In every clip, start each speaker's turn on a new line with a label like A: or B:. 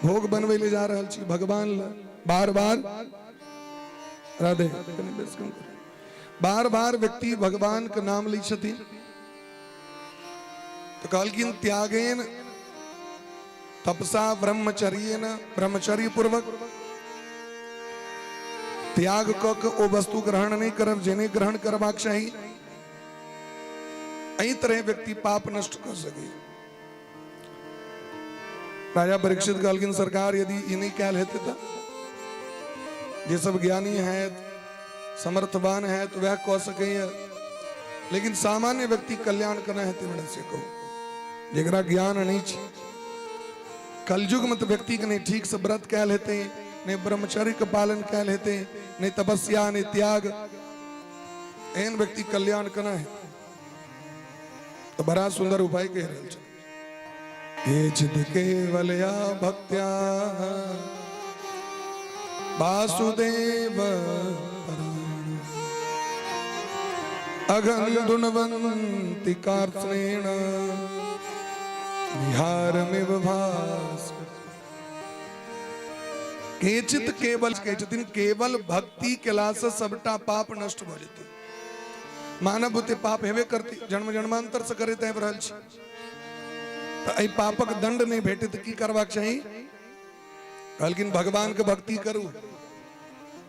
A: भोग बनबै लए जा रहल छी भगवान लए। बार बार राधे कनि बेस कम करू। बार बार व्यक्ति भगवान के नाम लै छथिन तऽ कहलखिन त्यागेन तपसा ब्रह्मचर्येन, ब्रह्मचर्य पूर्वक त्याग कऽ के ओ वस्तु ग्रहण नहि करब जे नहि ग्रहण करबाक चाही। एहि तरह व्यक्ति पाप नष्ट कऽ सकै। राजा परीक्षित कहलखिन सरकार यदि ई नहि कयल हेतै तऽ जे सब ज्ञानी हैत, समर्थवान हैत, वएह कऽ सकैए, लेकिन सामान्य व्यक्ति कल्याण केना हेतै हमरा से कहू, जकरा ज्ञान नहि छै। कलयुग में तऽ व्यक्ति के नहि ठीक से व्रत कयल हेतै, नहि ब्रह्मचर्य के पालन कयल हेतै, नहि तपस्या, नहि त्याग, एहन व्यक्ति कल्याण केना हेतै? तऽ बड़ा सुंदर उपाय कहि रहल छै। केचित केवलया भक्त्या वासुदेव अघन दुनवंति कार्त्स्नेण निहारमिव भास। केचित केवल कहै छथिन केवल भक्ति केलासँ सबटा पाप नष्ट भऽ जेतै। मानव बुते पाप हेबे करतै, जन्म जन्मांतर से करैत आबि रहल छी, तऽ एहि पापक दंड नहि भेटै तऽ की करबाक चाही? कहलखिन भगवान के भक्ति करू।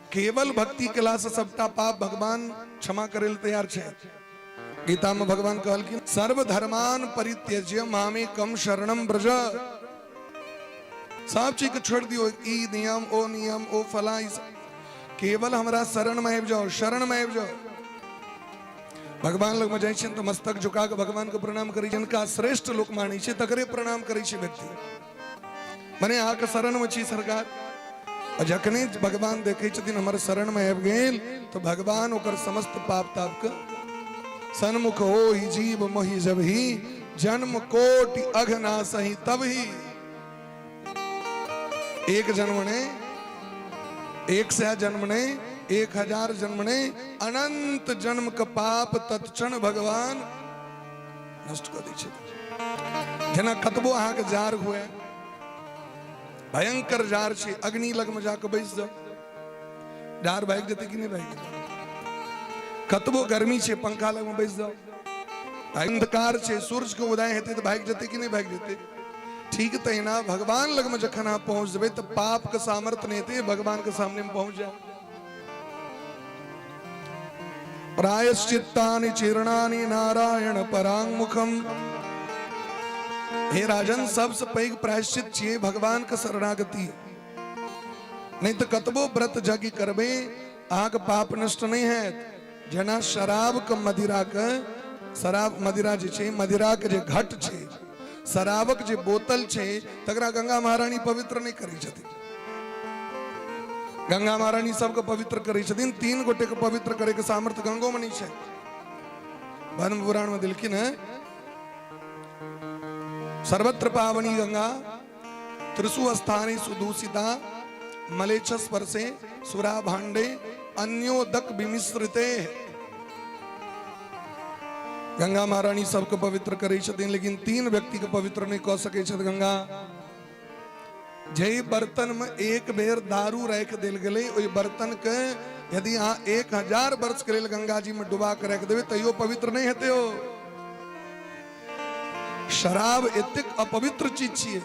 A: केवल भक्ति केला से सबटा पाप भगवान क्षमा करे लए तैयार छै। गीता में भगवान कहलखिन सर्व धर्मान परित्यज्य मामेकम शरणम व्रज। सब चीज के छोड़ दियो, ई नियम ओ नियम ओ फला, ई सब, केवल हमरा शरण में आबि जाओ, शरण में आबि जाओ। भगवान लग में जाइ छियनि तऽ मस्तक झुका के भगवान के प्रणाम करै, जिनका श्रेष्ठ लोक मानै छै तकरे प्रणाम करै छै व्यक्ति। मने अहाँके शरण में छी सरकार। आ जखने भगवान देखै छथिन हमर शरण में आबि गेल तऽ भगवान ओकर समस्त पाप ताप के सन्मुख हो ही जीव मोहि जब ही जन्म कोटि अघ ना सही तब ही। एक जन्म ने, 100 जन्म ने, 1000 जन्म ने, अनंत जन्म के पाप तत्क्षण भगवान नष्ट कऽ दै छथिन। जेना कतबो अहाँके जार हुए, भयंकर जार छै, अग्नि लग में जाके बैस जाओ, जार भागि जेतै कि नहि भागि जेतै? कतबो गर्मी छै, पंखा लग में बैस जाओ, अंधकार छै, सूर्य के उदय हेतै तऽ भागि जेतै कि नहि भागि जेतै? ठीक तहिना भगवान लग में जखन अहाँ पहुंच जेबै तऽ पाप के सामर्थ्य नहि हेतै, भगवान के सामने में पहुंच जाओ। प्रायश्चित्तानि चीर्णानि नारायण परांगमुखम। हे राजन, सबसे पैघ प्रायश्चित छियै भगवान के शरणागति। नहीं तो कतबो व्रत यज्ञ करबे अहाँके पाप नष्ट नहीं हैत। जेना शराब के मदिरा के, शराब मदिरा जे छै, मदिरा के जे घट छै, शराबक जे बोतल छै, तकरा गंगा महारानी पवित्र नहीं करै छथिन। गंगा महारानी सबके पवित्र करै छथिन, 3 गोटे के पवित्र करे के सामर्थ्य गंगो में नहीं छै। ब्रह्म पुराण में दिलखिन है सर्वत्र पावनी गंगा त्रिषु स्थाने सुदूषिता मलेच्छ स्पर्शे सुरा भांडे अन्योदक विमिश्रिते। गंगा महारानी सबके पवित्र करै छथिन, लेकिन 3 व्यक्ति के पवित्र नहीं कऽ सकै छथि गंगा। जै बर्तन में एक बेर दारू राखि देल गेलै, ओहि बर्तन के यदि अहाँ 1000 वर्ष के लेल गंगा जी में डुबा के राखि देबै तैयो पवित्र नहीं हेतै। ओ शराब एतेक अपवित्र चीज छियै।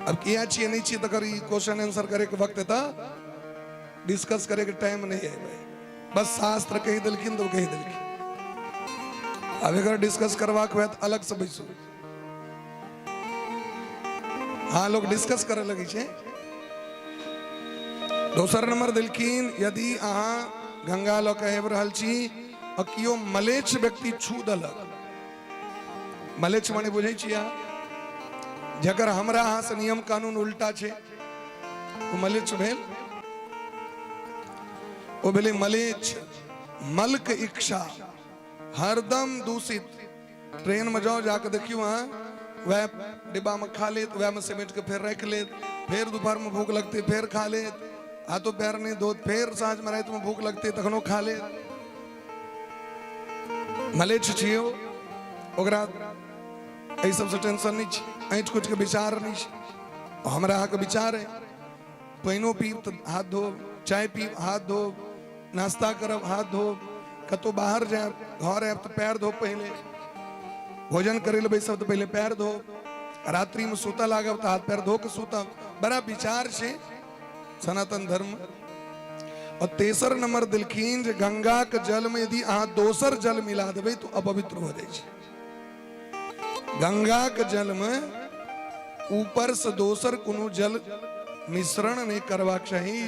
A: अब किया छियै नहीं छियै तकर ई क्वेश्चन आंसर करे के वक्त एतऽ डिस्कस करे के टाइम नहीं है भाई। बस शास्त्र कहि देलखिन तो कहि देलखिन। अब अगर डिस्कस करबाक हुए तऽ अलग से बैसू। हाँ, लोग डिस्कस करे लगे छै। दोसर नंबर देलखिन यदि अहाँ गंगा लऽ के आबि रहल छी आ केओ मलेच्छ व्यक्ति छू देलक, मलेच्छ माने बुझै छियै अहाँ, जकर हमरा अहाँ से नियम कानून उल्टा छै ओ मलेच्छ भेल। ओ भेलै मलेच्छ, मलक इच्छा हरदम दूषित। ट्रेन में जाओ, जाके देखियो अहाँ वह डिब्बा में खा लेत, वह में समेट के फिर रख लेत, फिर दोपहर में भूख लगती फिर खा लेत, हाथों पैर नहीं धोत, फिर साँझ में रात में भूख लगती तखनो खा लेत। मलेच्छ छियो, ओकरा एहि सबसे टेंशन नहीं छै, ऐंठ कुछ के विचार नहीं छै। हमरा अहाँके विचार है, पानिओ पीब तऽ हाथ धोब, चाय पीब हाथ धोब, नाश्ता करब हाथ धोब, कतहु बाहर जायब घर आयब तऽ पैर धोब, पहिले भोजन करै लए बैसब तऽ पहिले पैर धोब, रात्रिमे सुतऽ लागब तऽ हाथ पैर धो के सुतब। बड़ा विचार छै सनातन धर्म। और तेसर नंबर देलखिन जे गंगा के जल में यदि अहाँ दोसर जल मिला देबै तऽ अपवित्र भऽ जाइ छै। गंगा के जल में ऊपर से दोसर कोनो जल मिश्रण नहीं करबाक चाही।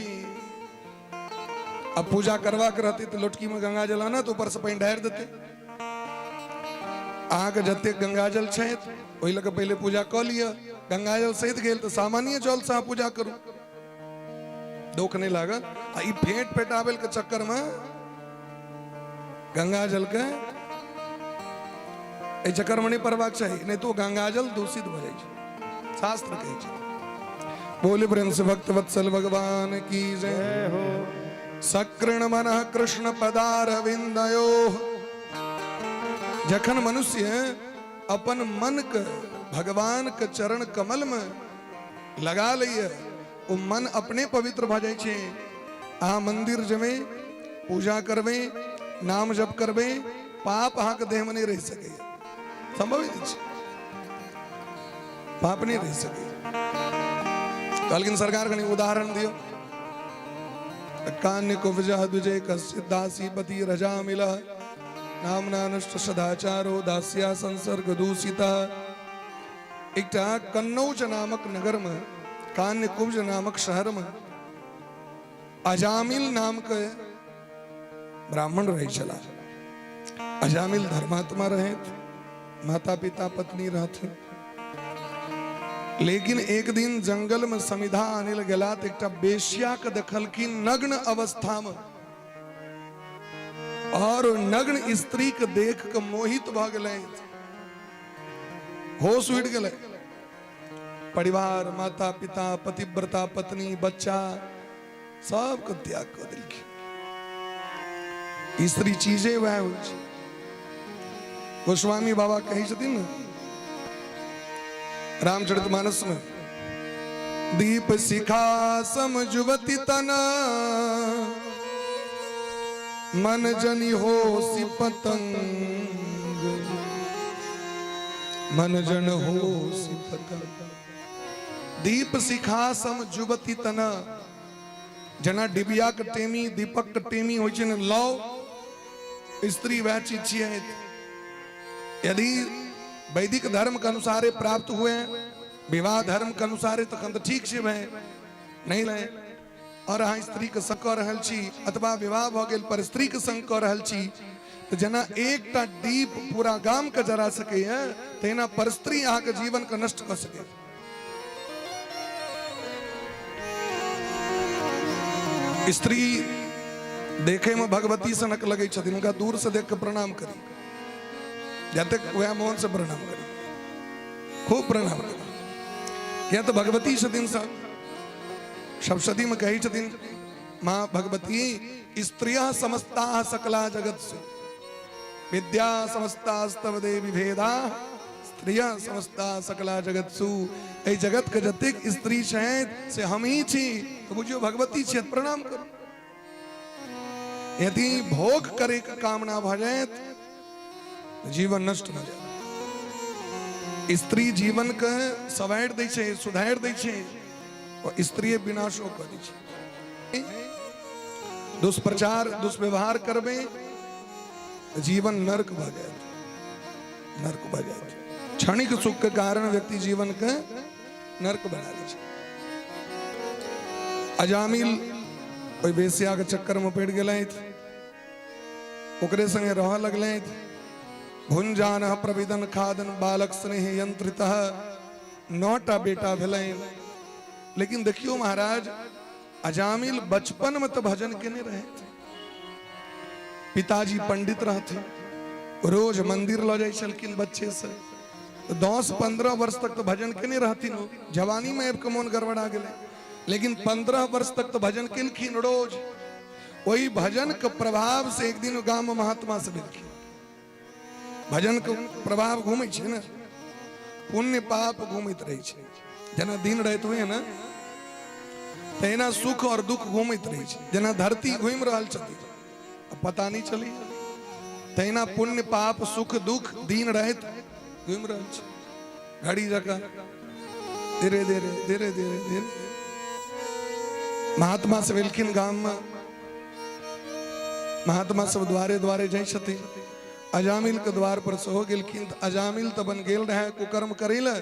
A: अब पूजा करबाक रहते तो लोटकी में गंगा जल आना तो ऊपर से पानि ढारि देते। अहाँके जतेक गंगा जल छै ओहि लऽ कऽ पहिले पूजा कऽ लिअ, गंगा जल सैत गेल तऽ सामान्य जल से अहाँ पूजा करू, दोख नहीं लागत। आ ई फेंट फेटाबे के चक्कर में गंगा जल के एहि चक्कर में नहीं पड़बाक चाही, नहीं तो गंगा जल दूषित भऽ जाइ छै, शास्त्र कहै छै। बोले प्रेम से भक्त वत्सल भगवान की जय हो। सकृण मन कृष्ण पदारविंदयो। जखन मनुष्य अपन मन के भगवान के चरण कमल में लगा लैए, ओ मन अपने पवित्र भऽ जाइ छै। अहाँ मंदिर जेबै, पूजा करबै, नाम जप करबै, पाप अहाँके देहमे नहि रहि सकैए, संभव ही नहि छै, पाप नहि रहि सकैए। कहलखिन सरकार कनि उदाहरण दियौ। कान्य कुब्जः द्विजे कश्चित् दासीपति रजा मिलः नामनानुष्ट सदाचारो दास्या संसर्ग दूषितः। एकटा कन्नौज नामक नगरमे, कान्य कुब्ज नामक शहरमे अजामिल नाम के ब्राह्मण रहै छलाह। अजामिल धर्मात्मा रहे, माता पिता पत्नी रहथिन। लेकिन एक दिन जंगल में समिधा आने लए गेला तऽ एकटा बेश्या के देखलखिन नग्न अवस्था में, और नग्न स्त्री के देख के मोहित भऽ गेलै, होश उड़ि गेलै। परिवार, माता पिता, पतिव्रता पत्नी, बच्चा सबके त्याग कऽ देलखिन। स्त्री चीजे वएह होइ छै। गोस्वामी बाबा कहै छथिन ने रामचरित मानस में, दीप शिखा सम जुवती तन, मन जनि हो सी पतंग, मन जन हो सी पतंग। दीप शिखा सम जुवती तन, जेना डिबिया के टेमी दीपक के टेमी होइ छै ने, लौ स्त्री वह चीज छियै। यदि वैदिक धर्म के अनुसारे प्राप्त हुए, विवाह धर्म के अनुसारे, तखन तऽ ठीक छै भाई, नहीं ले और अहाँ स्त्री के संग कऽ रहल छी अथवा विवाह भऽ गेल पर स्त्री के संग कऽ रहल छी, तऽ जेना एकटा दीप पूरा गाम के जरा सकैए तहिना पर स्त्री अहाँके जीवन के नष्ट कऽ सकैए। स्त्री देखे में भगवती सनक लगै छथिन, हुनका दूर से देख के प्रणाम करी, जतेक वएह मोन से प्रणाम करी, खूब प्रणाम करी, किया तऽ भगवती छथिन। सब सप्तशती में कहै छथिन माँ भगवती, स्त्रिय समस्ता सकला जगत से विद्या समस्तास्तव देवी भेदा स्त्रिय समस्ता सकला जगत्सु। एहि जगत के जतेक स्त्री छथि से हम ही छी, तो बुझियौ भगवती छथि, प्रणाम करू। यदि भोग करे के कामना भऽ जायत तऽ जीवन नष्ट भऽ जायत। स्त्री जीवन के सवारि दै छै, सुधारि दै छै, और स्त्री विनाशो कऽ दै छै। दुष्प्रचार दुष्व्यवहार करबै तऽ जीवन नर्क भऽ जायत, नर्क भऽ जायत। क्षणिक सुख के कारण व्यक्ति जीवन के नर्क बना लै छै। अजामिल ओहि वेश्या के चक्कर में पड़ि गेलथि, ओकरे संगे रहऽ लगलथि। भुंजान प्रविदन खादन बालक स्नेह यंत्रित, 9टा बेटा भेलनि। लेकिन देखियौ महाराज, अजामिल बचपन में तो भजन केने रहे, पिताजी पंडित रहथिन, रोज मंदिर लऽ जाइ छलखिन बच्चे से, 10-15 वर्ष तक तो भजन केने रहथिन। ओ जवानी में आबि कऽ मोन गड़बड़ा गेलै, लेकिन 15 वर्ष तक तो भजन केलखिन रोज। ओहि भजन के प्रभाव से एक दिन गाम में महात्मा से भेलखिन। भजन के प्रभाव घूमै छै ने, पुण्य पाप घूमैत रहै छै, जेना दिन राति होइए ने, तहिना सुख और दुख घूमैत रहै छै। जेना धरती घूमि रहल छथिन, पता नहि चलैए, तहिना पुण्य पाप सुख दुख दिन राति घूमि रहल छै, घड़ी जकाँ धीरे धीरे धीरे धीरे धीरे। महात्मा सब एलखिन गाममे, महात्मा सब द्वारे द्वारे जाइ छथिन। अजामिल के द्वार पर सेहो गेलखिन तऽ अजामिल तऽ बन गेल रहै कुकर्म करै लए।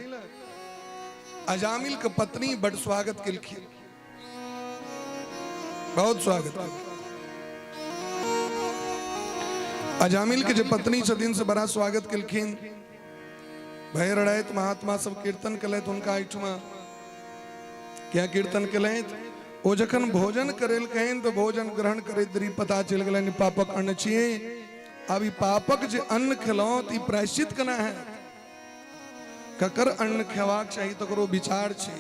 A: अजामिल के पत्नी बड स्वागत केलखिन, बहुत स्वागत। अजामिल के जे पत्नी छथिन से बड़ा स्वागत केलखिन। भरि राति महात्मा सब कीर्तन केलथि हुनका एहिठमा। क्या कीर्तन केलथि? ओ जखन भोजन करेलखिन तऽ भोजन ग्रहण करैत देरी पता चलि गेलनि पापक अन्न छियै। आब ई पापक जे अन्न खेलहुँ तऽ ई प्रायश्चित केना हैत? ककर अन्न खेबाक चाही तकरो विचार छै,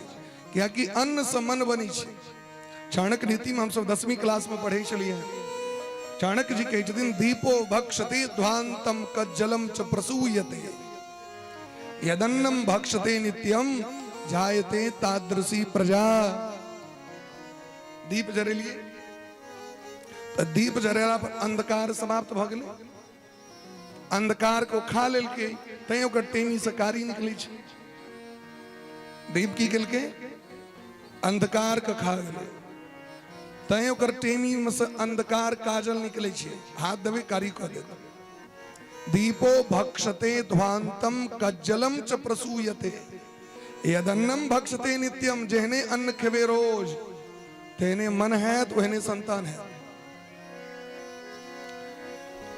A: कियाकि अन्न से मन बनै छै। चाणक्य नीति में हमसब 10वीं क्लास में पढ़ै छलियै। चाणक्य जी कहै छथिन, दीपो भक्षते ध्वांतम कज्जलम च प्रसूयते, यदन्नम भक्षते नित्यम जायते तादृशी प्रजा। दीप जरेलिए तऽ दीप जरेला पर अंधकार समाप्त भऽ गेलै, अंधकार को खा लेलकै, तैं ओकर टेमी से कारी निकलै छै। दीप की केलकै? अंधकार के खा गेलै, तैं ओकर टेमी में से अंधकार काजल निकलै छै, हाथ देबै कारी कऽ देत। दीपो भक्षते ध्वांतम कज्जलम च प्रसूयते, यदन्नम भक्षते नित्यम। जेहने अन्न खेबे रोज तेहने मन हैत, ओहने संतान हैत।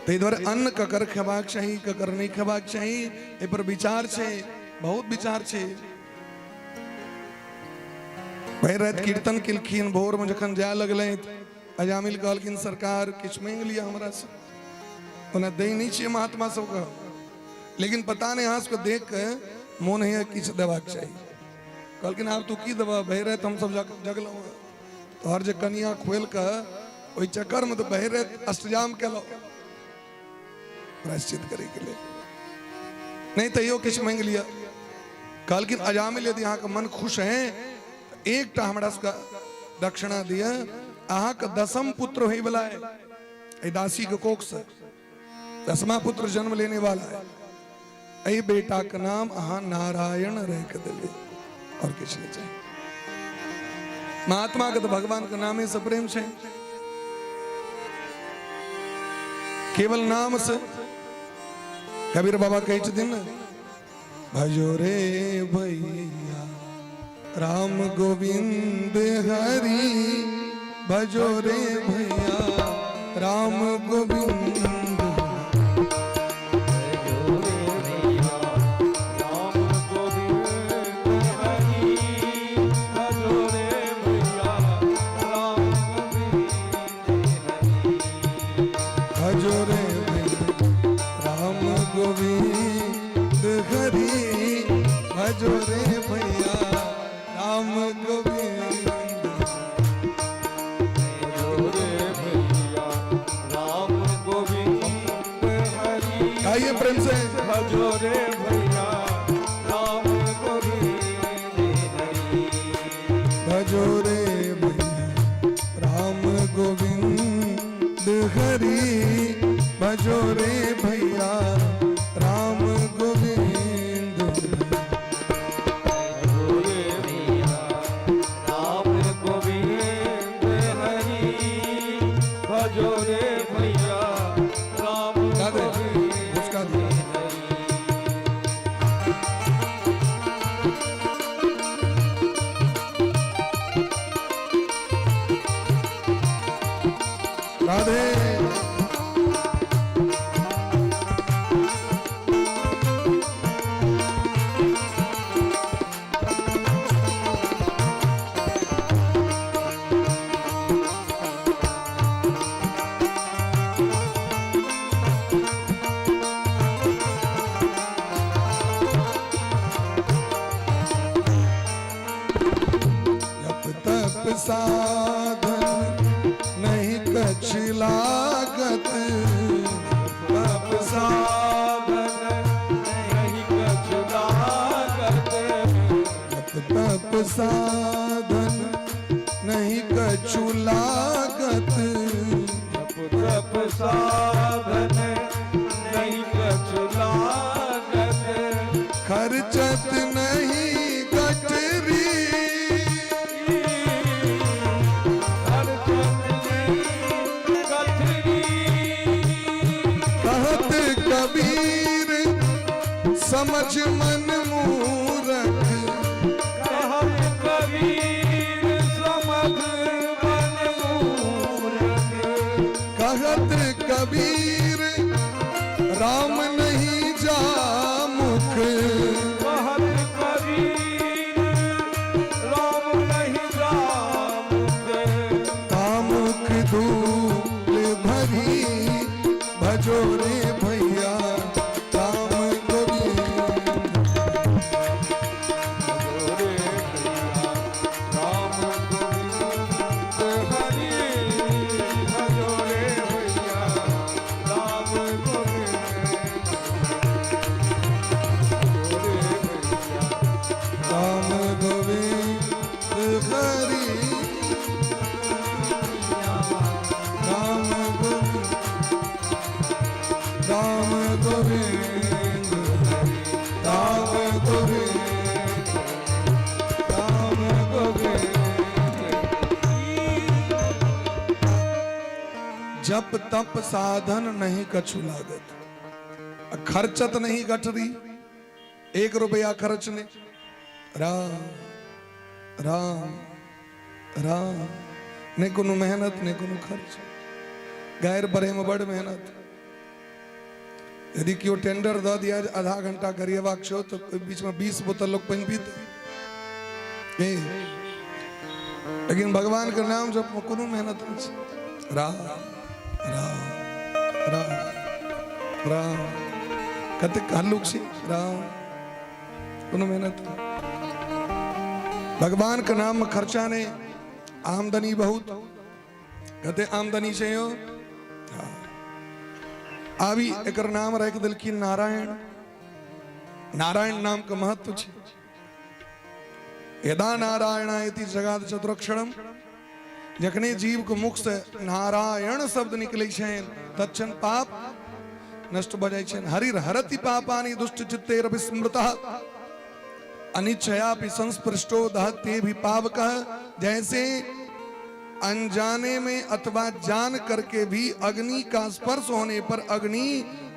A: ताहि दुआरे अन्न ककर खेबाक चाही, ककर नहि खेबाक चाही, एहि पर विचार छै, बहुत विचार छै। भरि राति कीर्तन केलखिन। भोरमे जखन जाय लगलथि, अजामिल कहलखिन, सरकार किछु मांगि लिअ हमरासँ। ओना दै नहि छियै महात्मा सबके, लेकिन पता नहि अहाँ सबके देख के मोन होइए किछु देबाक चाही। कहलखिन, आब तू की देबह? भरि राति हमसब जगलहुँ हँ, तोहर जे कनिया खोलि कऽ ओहि चक्करमे तऽ भरि राति अष्टजाम केलहुँ प्रायश्चित करैके लेल। नहि तैयो किछु मांगि लिअ। कहलखिन अजामिल, यदि अहाँके मन खुश है तऽ एकटा हमरा सबके दक्षिणा दिअ। अहाँके दसम पुत्र होइवला है, एहि दासीके कोखसँ दसमा पुत्र जन्म लेने वाला है। एहि बेटा के नाम अहाँ नारायण राखि देबै, और किछु नहि चाही। महात्मा के तऽ भगवान के नामे से प्रेम छै, केवल नाम से। कबीर बाबा कहै छथिन ने, भजो रे भैया राम गोविंद हरि, भजो रे भैया राम गोविंद। भजो रे भैया राम गोविंद हरि, भजो रे भैया राम गोविंद।
B: राम गोविंद हरि,
A: गाइए प्रेम से।
B: भजो रे भैया राम गोविंद हरि,
A: भजो रे भैया राम गोविंद हरि, भजो रे भैया राम गोविंद।
B: भजो रे भैया राम गोविंद हरि, भजो रे भैया राम
A: गा दे,
B: गोविंद
A: मुस्का दे।
B: हरि।
A: राधे। जप तप साधन नहीं कछ लागत,
B: तप साधन नहीं कछु लागत,
A: जप तप साधन नहीं कछु लागत।
B: जप तप साधन नहीं कछु लागत।
A: खर्चत नहीं गठरी।
B: खर्चत नहीं गठरी।
A: कहत कबीर समझ मन मूरख।
B: कहत कबीर समझ मन मूरख।
A: कहत कबीर राम नहीं जा मुख।
B: कहत कबीर राम नहीं जा मुख।
A: कामुख धूल भरी भजो रे भैया राम गोविंद।
B: भजो रे भैया राम गोविंद हरि। भजो रे भैया राम गोविंद। भजो रे भैया
A: राम गोविंद हरि। राम गोविंद राम गोविंद राम गोविंद राम गोविंद। जप तप साधन नहीं कछु लागत, खर्चत नहीं गठरी, 1 रुपया खर्च ने। राम राम राम। नहीं कोनो मेहनत, नहीं कोनो खर्च। गैर पढ़े में बड़ मेहनत। यदि केओ टेंडर दऽ दिया जे आधा घंटा गरियेबाक छौ, तऽ ओहि बीच में 20 बोतल लोग पानि पीते। लेकिन भगवान के नाम जप में कोनो मेहनत नहीं छै। राम राम राम राम। कतेक हल्लुक छै राम। कोनो मेहनत नहीं। भगवान के नाम में खर्चा नहीं, आमदनी बहुत। कते आमदनी छै यौ? हाँ। आबी एकर नाम राखि देलखिन नारायण। नारायण नाम के महत्व छै। यदा नारायणायति जगाद चतुरक्षरम। जखने जीव के मुख से नारायण शब्द निकलै छनि, तत्क्षण पाप नष्ट भऽ जाइ छनि। हरिर हरति पापानि दुष्ट चित्तेर विस्मृतः अनिच्छयापि संस्पृष्टो दहते भी पावकः। जैसे अनजाने में अथवा जान करके भी अग्नि का स्पर्श होने पर अग्नि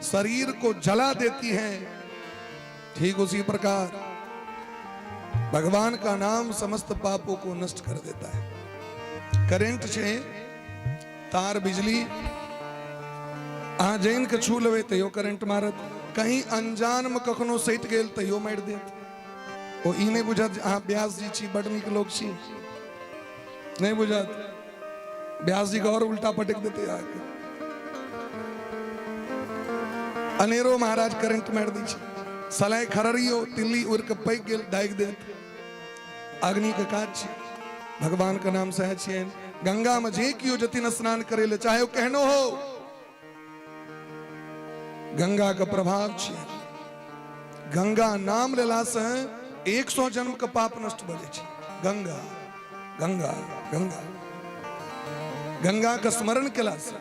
A: शरीर को जला देती है, ठीक उसी प्रकार भगवान का नाम समस्त पापों को नष्ट कर देता है। करेंट छै, तार बिजली, अहाँ जानि के छू लेबै तैयो करेंट मारत। कहीं अनजान में कखनो सटि गेल तैयो मारि देत। ओ ई नहि बुझत जे अहाँ व्यास जी छी, बड नीक लोक छी। नहि बुझत। व्यास जी के और उल्टा पटक देते अहाँके। अनेरो महाराज करेंट मारि दै छै। सलाइ खररियो तिल्ली उड़ि के पकि गेल, दागि देत। अग्नि के काज छै। भगवान के नाम सएह छियनि। गंगा में जे केओ जथिन स्नान करे ले, चाहे ओ केहनो हो, गंगा के प्रभाव छियै। गंगा नाम लेला से 100 जन्म के पाप नष्ट भऽ जाइ छै। गंगा गंगा गंगा। गंगा के स्मरण केला से,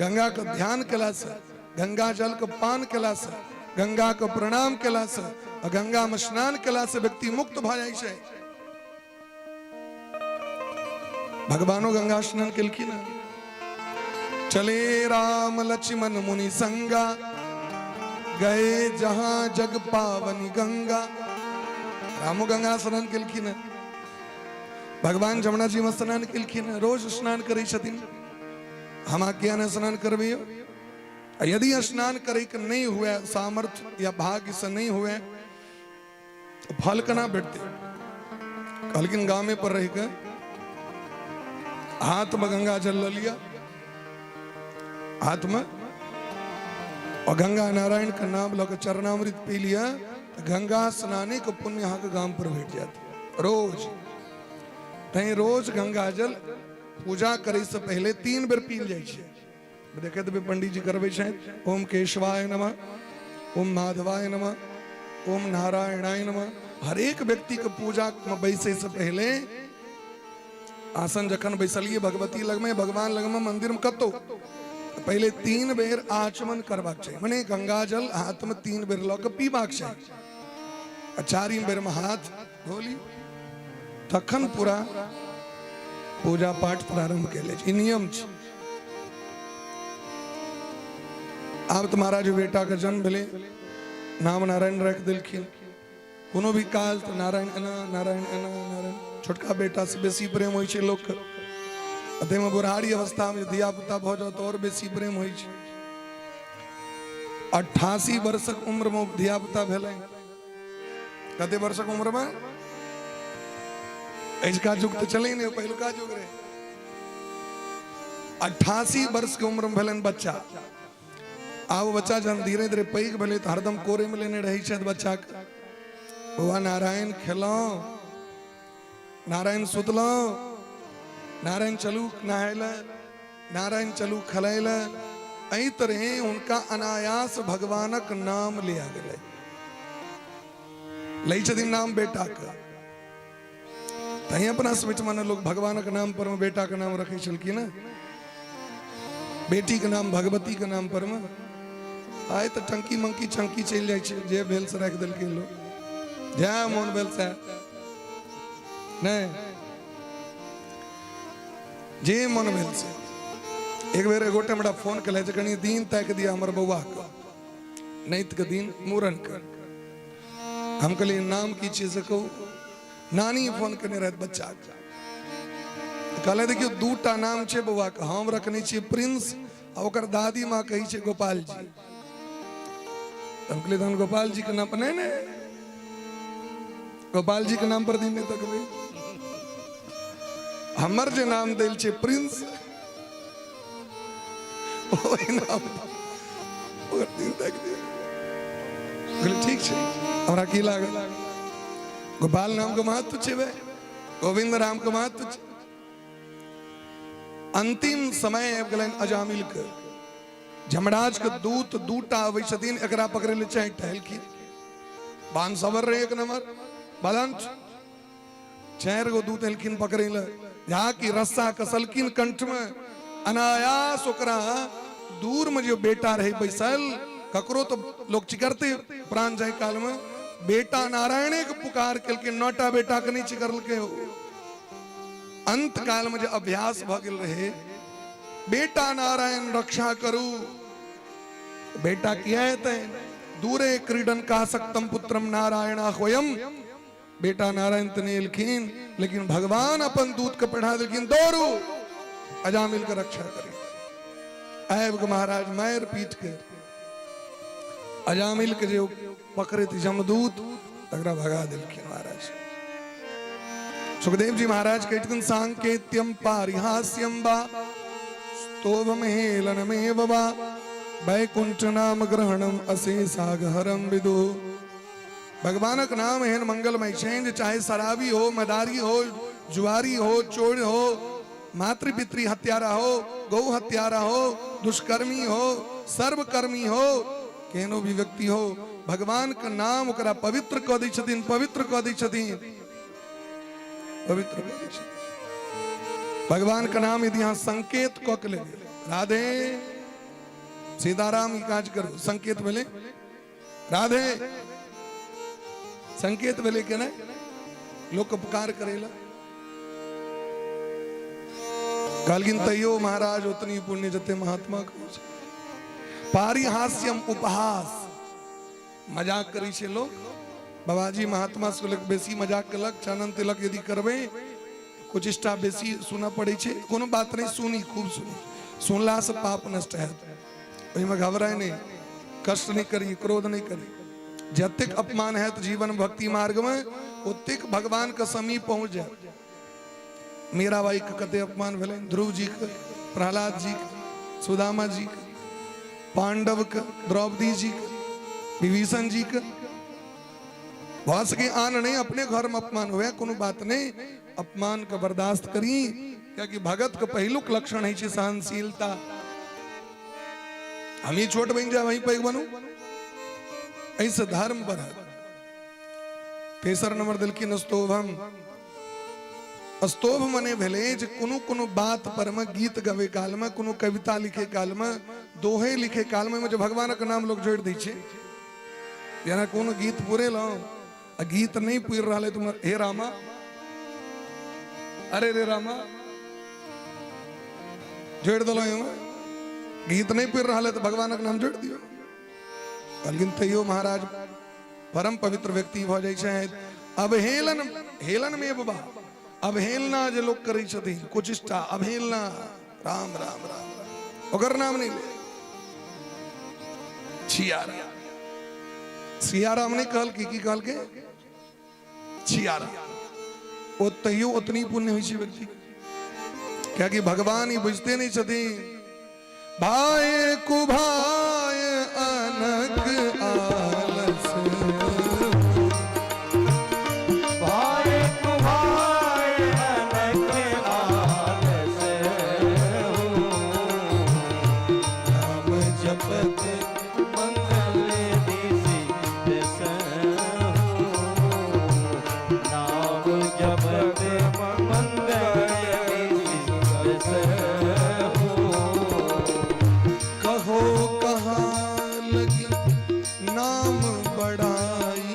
A: गंगा के ध्यान केला से, गंगा जल के पान केला से, गंगा के प्रणाम केला से, आ गंगा में स्नान केला से व्यक्ति मुक्त भऽ जाइ छै। भगवानो गंगा स्नान केलखिन। चले राम लक्ष्मण मुनि संगा, गए जहां जग पावनी गंगा। रामो गंगा स्नान केलखिन। भगवान जमुना जी में स्नान केलखिन। रोज स्नान करै छथिन। हम किया नहि स्नान करबै यौ? आ यदि स्नान करे के नहीं हुए सामर्थ्य या भाग्य से नहीं हुए, तो फल केना भेटतै? कहलखिन गामे पर रह के हाथ में गंगा जल ल लिया हाथ में, और गंगा नारायण के नाम लऽ के चरणामृत पी लिया, तऽ गंगा स्नाने के पुण्य अहाँके गाम पर भेट जायत रोज। तैं रोज गंगा जल पूजा करे से पहले 3 बेर पील जाइ छै। देखैत हेबै पंडित जी करबै छथि। ओम केशवाय नमः, ओम माधवाय नमः, ओम नारायणाय नमः। हरेक व्यक्ति के पूजा में बैसे से पहले आसन जखन बैसलिए भगवती लगमे, भगवान लगमे, मंदिर में कतौ, पहले 3 बेर आचमन करबाक चाही। मने गंगा जल हाथ में 3 बेर लऽ के पीबाक चाही आ 4 बेर में हाथ धोली, तखन पूरा पूजा पाठ प्रारंभ कयल जाइ छै। ई नियम छै। आब तऽ महाराज बेटा के जन्म भेलै, नाम नारायण राखि देलखिन। कोनो भी काज तऽ नारायण एना, नारायण एना, नारायण। छोटका बेटा से बेसी प्रेम होइ छै लोकके, आ ताहिमे बुढ़ारी अवस्थामे धिया पुता भऽ जाउ तऽ आओर बेसी प्रेम होइ छै। 88 वर्षक उम्रमे धिया पुता भेलै। कते वर्षक उम्रमे? अजुका युग तऽ चलै नहि, पहिलुका युग रहै। 88 वर्ष के उम्र में भेलनि बच्चा। आब बच्चा जहन धीरे धीरे पैघ भेलै तऽ हरदम कोरे में लेने रहै छथि बच्चाके। बौआ नारायण खेलहुँ, नारायण सुतलहुँ, नारायण चलू नहाय लए, नारायण चलू खेलाय लए। एहि तरहे हुनका अनायास भगवानक नाम लिया गेलै। लै छथिन नाम बेटाके। तहीं अपना सब ओहिठमा ने लोग भगवानक नाम पर में बेटा के नाम रखै छलखिन ने, बेटी के नाम भगवती के नाम पर में। आइ तऽ टंकी मंकी चंकी चलि जाइ छै, जे भेल से राखि देलकै लोग, जएह मोन भेल सएह। नहि, जे मन भेल से। एक बेर एगोटे हमरा फोन केलथि जे कनि दिन ताकि दिअ हमर बौआके, नैत के दिन मूड़न के। हम कहलियै नाम की छियै से कहू। नानी फोन केने रहथि बच्चा के, कहले देखियौ 2टा नाम छै बौआ के, हम रखने छियै प्रिंस आ ओकर दादी माँ कहै छै गोपाल जी। हम कहलियै तहन गोपाल जी के नाम पर नहि, नहि गोपाल जी के नाम पर दिन नहि तकबै, हमर जे नाम देल छै प्रिंस ओहि नाम ओकर दिन तक दियौ। कहलियै ठीक छै, हमरा की लागल, गोपाल नाम के महत्व छै भाई, गोविंद राम के महत्व छै। अंतिम समय आबि गेलनि अजामिल के। जमराज के दूत 2टा अबै छथिन एकरा पकड़ै लए, 4टा एलखिन। बानसवर रहे एक नंबर बलंत, 4 गो दूत एलखिन पकड़ै लए। जा कि रस्सा कसलखिन कंठ में, अनायास ओकरा दूर में जो बेटा रहे बैसल, ककरो तो लोग चिकरते प्राण जाय काल में, बेटा नारायणे के पुकार केलखिन, 9टा बेटा के नहीं चिकरलकै। अंत काल में जो अभ्यास भ गेल रहे, बेटा नारायण रक्षा करू, बेटा किया हेतै, दूरे क्रीडन का सक्तम पुत्रम नारायण आह्वयम। बेटा नारायण तऽ नहि एलखिन, लेकिन भगवान अपन दूत के पठा देलखिन, दौड़ू अजामिल के रक्षा करी। आबि के महाराज मारि पीट के अजामिल के जे पकड़ैत जमदूत तकरा भगा देलखिन महाराज। सुखदेव जी महाराज कहथिन सांकेत्यम पारिहास्यम वा स्तोभमेलनमेव वा वैकुंठ नाम ग्रहणम अशेषागहरम विदु। भगवानक नाम एहन मंगलमय छै जे चाहे शराबी हो, मदारी हो, जुआरी हो, चोर हो, मातृपितृ हत्यारा हो, गौ हत्यारा हो, दुष्कर्मी हो, सर्वकर्मी हो, केहनो भी व्यक्ति हो, भगवान के नाम ओकरा पवित्र कऽ दै छथिन, पवित्र कऽ दै छथिन, पवित्र कऽ दै छथिन। भगवान के नाम यदि अहाँ संकेत कऽ के लेबै, राधे सीताराम ई काज करू, संकेत भेलै राधे, संकेत भेलै के नहि, लोक उपकार करेला। कहलखिन तैयो महाराज उतनी पुण्य जते महात्मा के होइ छै। पारिहास्यम उपहास, मजाक करै छै लोक, बाबाजी महात्मा से लोक बेसी मजाक केलक, चानन तिलक यदि करबै कुचिष्टा बेसी सुनऽ पड़ै छै, कोनो बात नहि, सुनी, खूब सुनी, सुनला से पाप नष्ट हैत, ओहिमे घबराय नहि, कष्ट नहि करी, क्रोध नहि करी। जतेक अपमान हैत जीवन भक्ति मार्ग में ओतेक भगवान के समीप पहुंच जाए। मीराबाई के कते अपमान भेलनि, ध्रुव जी के, प्रहलाद जी के, सुदामा जी के, पांडव के, द्रौपदी जी के, विभीषण जी के। भऽ सके आन नहीं, अपने घर में अपमान हुए कोनो बात नहीं, अपमान के बर्दाश्त करी, क्योंकि भगत के पहिलुक लक्षण है सहनशीलता। हम ही छोट बन जाए वहीं पैघ बनू, ऐसे धर्म बढ़त। तेसर नंबर देलखिन स्तोभम। स्तोभ मने भेलै जे कोनो कोनो बात पर में गीत गवे काल में, कोनो कविता लिखे काल में, दोहे लिखे काल में जे भगवानक नाम लोग जोड़ि दै छै। जेना कोनो गीत पुरेलहुँ आ गीत नहि पुरि रहल है तऽ हे रामा, अरे रे रामा जोड़ि देलहुँ। ओहिमे गीत नहि पुरि रहल है तऽ भगवानक नाम जोड़ि दियौ। कहलखिन तैयो महाराज परम पवित्र व्यक्ति भऽ जाइ छथि। अवहेलन, हेलन में बाबा अवहेलना जे लोक करै छथिन, कुचिष्टा अवहेलना, राम राम राम राम, ओकर नाम नहि ले। छिया राम, सिया राम नहि कहलकै, की कहलकै? छिया राम। ओ तैयो ओतनी पुण्य होइ छै व्यक्ति, कियाकि भगवान ई बुझते नहि छथिन। भाई कुभाय अनक आलस,
B: भाई कुभाय अनक आलस हो,
A: राम जपत
B: मंगल दिशि दस हो, नाम जपत मंगल दिशि दस हो।
A: कहो कहाँ लगी नाम बढ़ाई,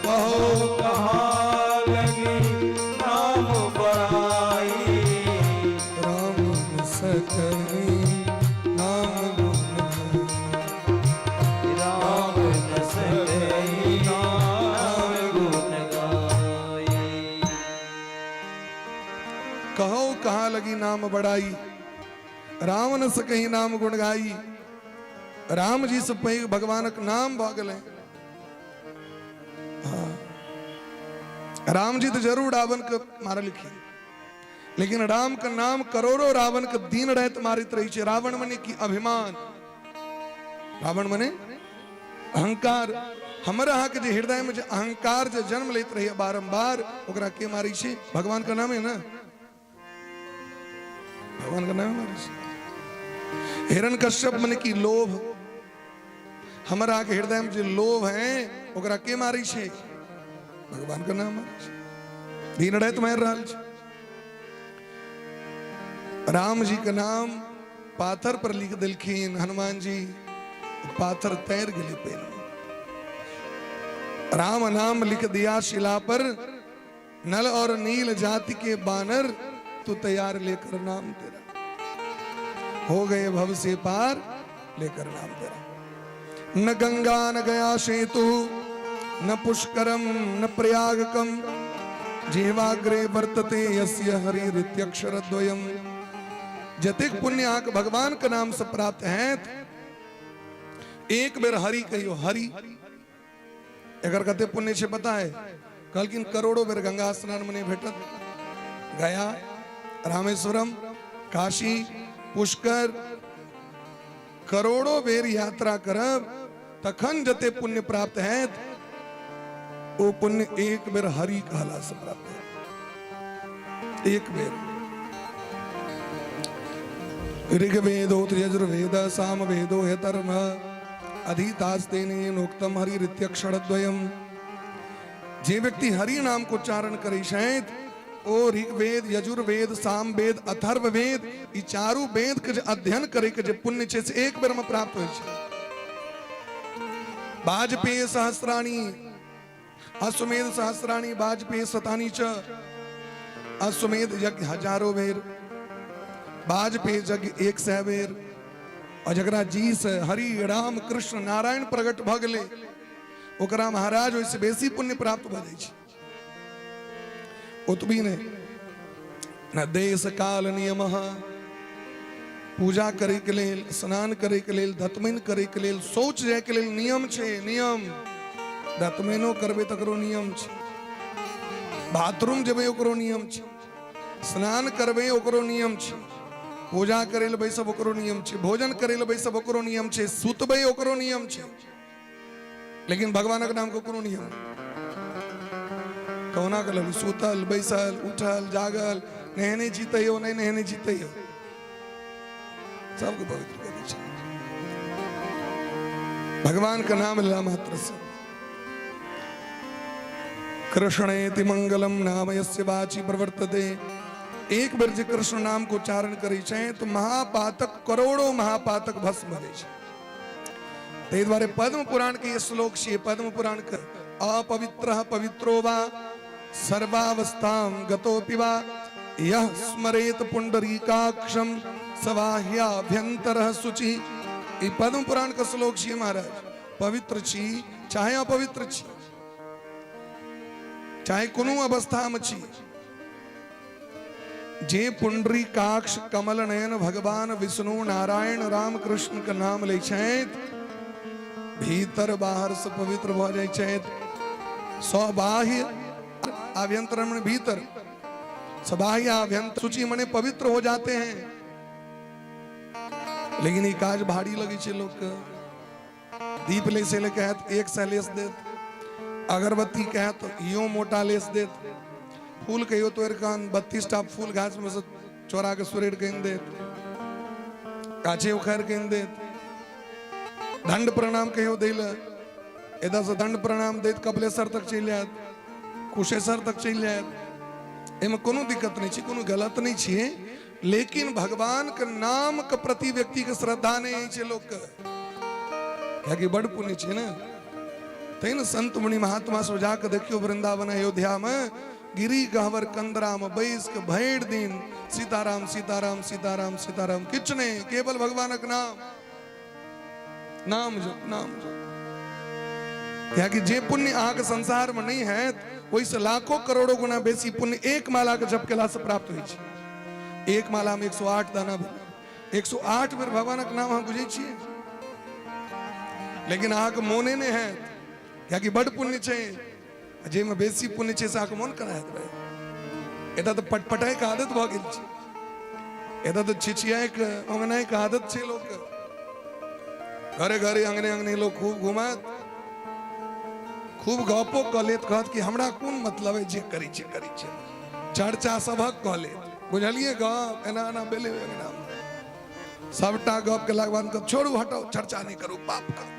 B: कहो कहाँ लगी नाम बड़ाई,
A: राम सकरी नाम गुण गाई।
B: राम न सकई नाम गुण गाई।
A: कहो कहाँ लगी नाम बढ़ाई, राम न सकही नाम गुण गाई। राम जी से पैघ भगवानक नाम भऽ गेलै। हाँ, राम जी तो जरूर रावण के मारलखिन, लेकिन राम के नाम करोड़ों रावण के दिन राति मारित रही छै। रावण मने की अभिमान, रावण मने अहंकार। हमर अहाँके जे हृदय में जे अहंकार जे जन्म लैत रही बारंबार, ओकरा के मारै छै? भगवान के नाम है ना, भगवान के नाम मारै छै। हिरण कश्यप मने की लोभ। हमर अहाँके हृदय में जे लोभ है ओकरा के मारै छै? भगवान के नाम मारै छै। दिन राति मारि रहल छै। राम जी के नाम पाथर पर लिख देलखिन हनुमान जी, पाथर तैर गेलै पानि में। राम नाम लिख दिया शिला पर, नल और नील जाति के बानर, तू तैयार लेकर नाम तेरा, हो गए भव से पार लेकर नाम तेरा। न गंगा न गया सेतु, न पुष्करम न प्रयागकम, जिह्वाग्रे वर्तते यस्य हरिरित्यक्षरद्वयम। जतेक पुण्य अहाँके भगवान के नाम से प्राप्त हैत, एक बेर हरि कहियो, हरि, एकर कते पुण्य छै पता है? कहलखिन करोड़ों बेर गंगा स्नान में नहीं भेटत। गया, रामेश्वरम, काशी, पुष्कर, करोड़ों बेर यात्रा करब तखन जते पुण्य प्राप्त हैत, ओ पुण्य एक बेर हरि कहला से प्राप्त हैत। एक बेर ऋग्वेदो यजुर्वेद सामवेदो ह्यधर्म अधीतास्तेनोक्तम हरिरित्यक्षरद्वयम। जे व्यक्ति हरि नाम को उच्चारण करै छथि, ओ ऋग्वेद, यजुर्वेद, सामवेद, अथर्ववेद, ई चारू वेद के जे अध्ययन करे के जे पुण्य छै से एक बेर में प्राप्त होइ छै। वाजपेय सहस्राणी, अश्वमेध सहस्राणी, वाजपेय शतानी च। अश्वमेध यज्ञ हजारों बेर, वाजपेय यज्ञ 100 बेर, और जकरा जी से हरि राम कृष्ण नारायण प्रकट भऽ गेलै, ओकरा महाराज ओहिसँ बेसी पुण्य प्राप्त भऽ जाइ छै। ओतबी नहि, न देश काल नियम, पूजा करे के लेल, स्नान करे के लेल, दतमनि करे के लेल, शौच जाय के लेल नियम छै। नियम दतमैनो करबै तकरो नियम छै, बाथरूम जेबै ओकरो नियम छै, स्नान करबै ओकरो नियम छै, पूजा करे लए बैसब ओकरो नियम छै, भोजन करे लए बैसब ओकरो नियम छै, सुतबै ओकरो नियम छै, लेकिन भगवानक नाम के कोनो नियम नहि। कहुना के ललू सुतल, बैसल, उठल, जागल, नहेने छी तैयो, नहि नहेने छी तैयो, सबके पवित्र कऽ दै छै भगवान के नाम लेला मात्र से। कृष्णेति मंगलम नाम यस्य वाचि प्रवर्तते। एक बेर जे कृष्ण नाम के उच्चारण करै छै तऽ महापातक, करोड़ों महापातक भस्म भऽ जाइ छै। ताहि दुआरे पद्म पुराण के श्लोक छियै, पद्म पुराण के अपवित्र पवित्रो वा सर्वावस्थां गतोपि वा यः स्मरेत पुंडरीकाक्षम सबाह्याभ्यंतर शुचि। ई पद्म पुराण के श्लोक छियै महाराज। पवित्र छी चाहे अपवित्र छी, चाहे कोनो अवस्था में छी, जे पुंडरीकाक्ष कमल नयन भगवान विष्णु नारायण राम कृष्ण के नाम लै छथि, भीतर बाहर से पवित्र भऽ जाइ छथि। सबाह्य आभ्यंतर मने भीतर, सबाह्य आभ्यंतर शुचि मने पवित्र हो जाते हैं। लेकिन ई काज भारी लगै छै लोक के। दीप लेसे ले कहत एक सै लेस देत, अगरबत्ती कहत यो मोटा लेस देत, फूल कहियो तोड़ि कऽ 32 टा फूल गाछ में से चोरा के सुरेड़ के आनि देत, गाछे उखाड़ि के आनि देत। दंड प्रणाम कहियो दै लए, एतऽ से दंड प्रणाम दैत कपिलेश्वर तक चलि जायत, कुशेश्वर तक चलि जायत। एहिमे कोनो दिक्कत नहि छै, कोनो गलत नहि छियै, लेकिन भगवान के नाम के प्रति व्यक्ति के श्रद्धा नहि अछि लोक के, कियाकि बड पुण्य छै ने। तै ने संत मुनि महात्मा सब जाके देखियो वृंदावन अयोध्या में गिरी गहवर कंदरा में बैस के भरि दिन सीताराम सीताराम सीताराम सीताराम, किछु नहि, केवल भगवानक नाम, नाम जप, नाम जप। कियाकि जे पुण्य अहाँके संसार में नहीं हैत, ओहिसँ लाखों करोड़ों गुना बेसी पुण्य एक माला के जप केला से प्राप्त होइ छै। एक माला में 108 दाना भेल, 108 बेर भगवानक नाम अहाँ बुझै छियै, लेकिन अहाँके मोने नहि हैत, कियाकि बड पुण्य छै। जाहिमे बेसी पुण्य छै से अहाँके मोन केना हैत भाई? एतऽ तऽ पटपटाइके आदत भऽ गेल छै, एतऽ तऽ छिछियाइके अंगनाइके आदत छै लोकके। घरे घरे अंगने अंगने लोग खूब घुमत, खूब गपो कऽ लेत, कहत कि हमरा कोन मतलब है, जे करै छै करै छै, चर्चा सभक कऽ लेत। बुझलियै गप एना एना भेलै अंगनामे, सबटा गप केलाके बाद कहत छोड़ू हटाउ, चर्चा नहि करू, पाप करू।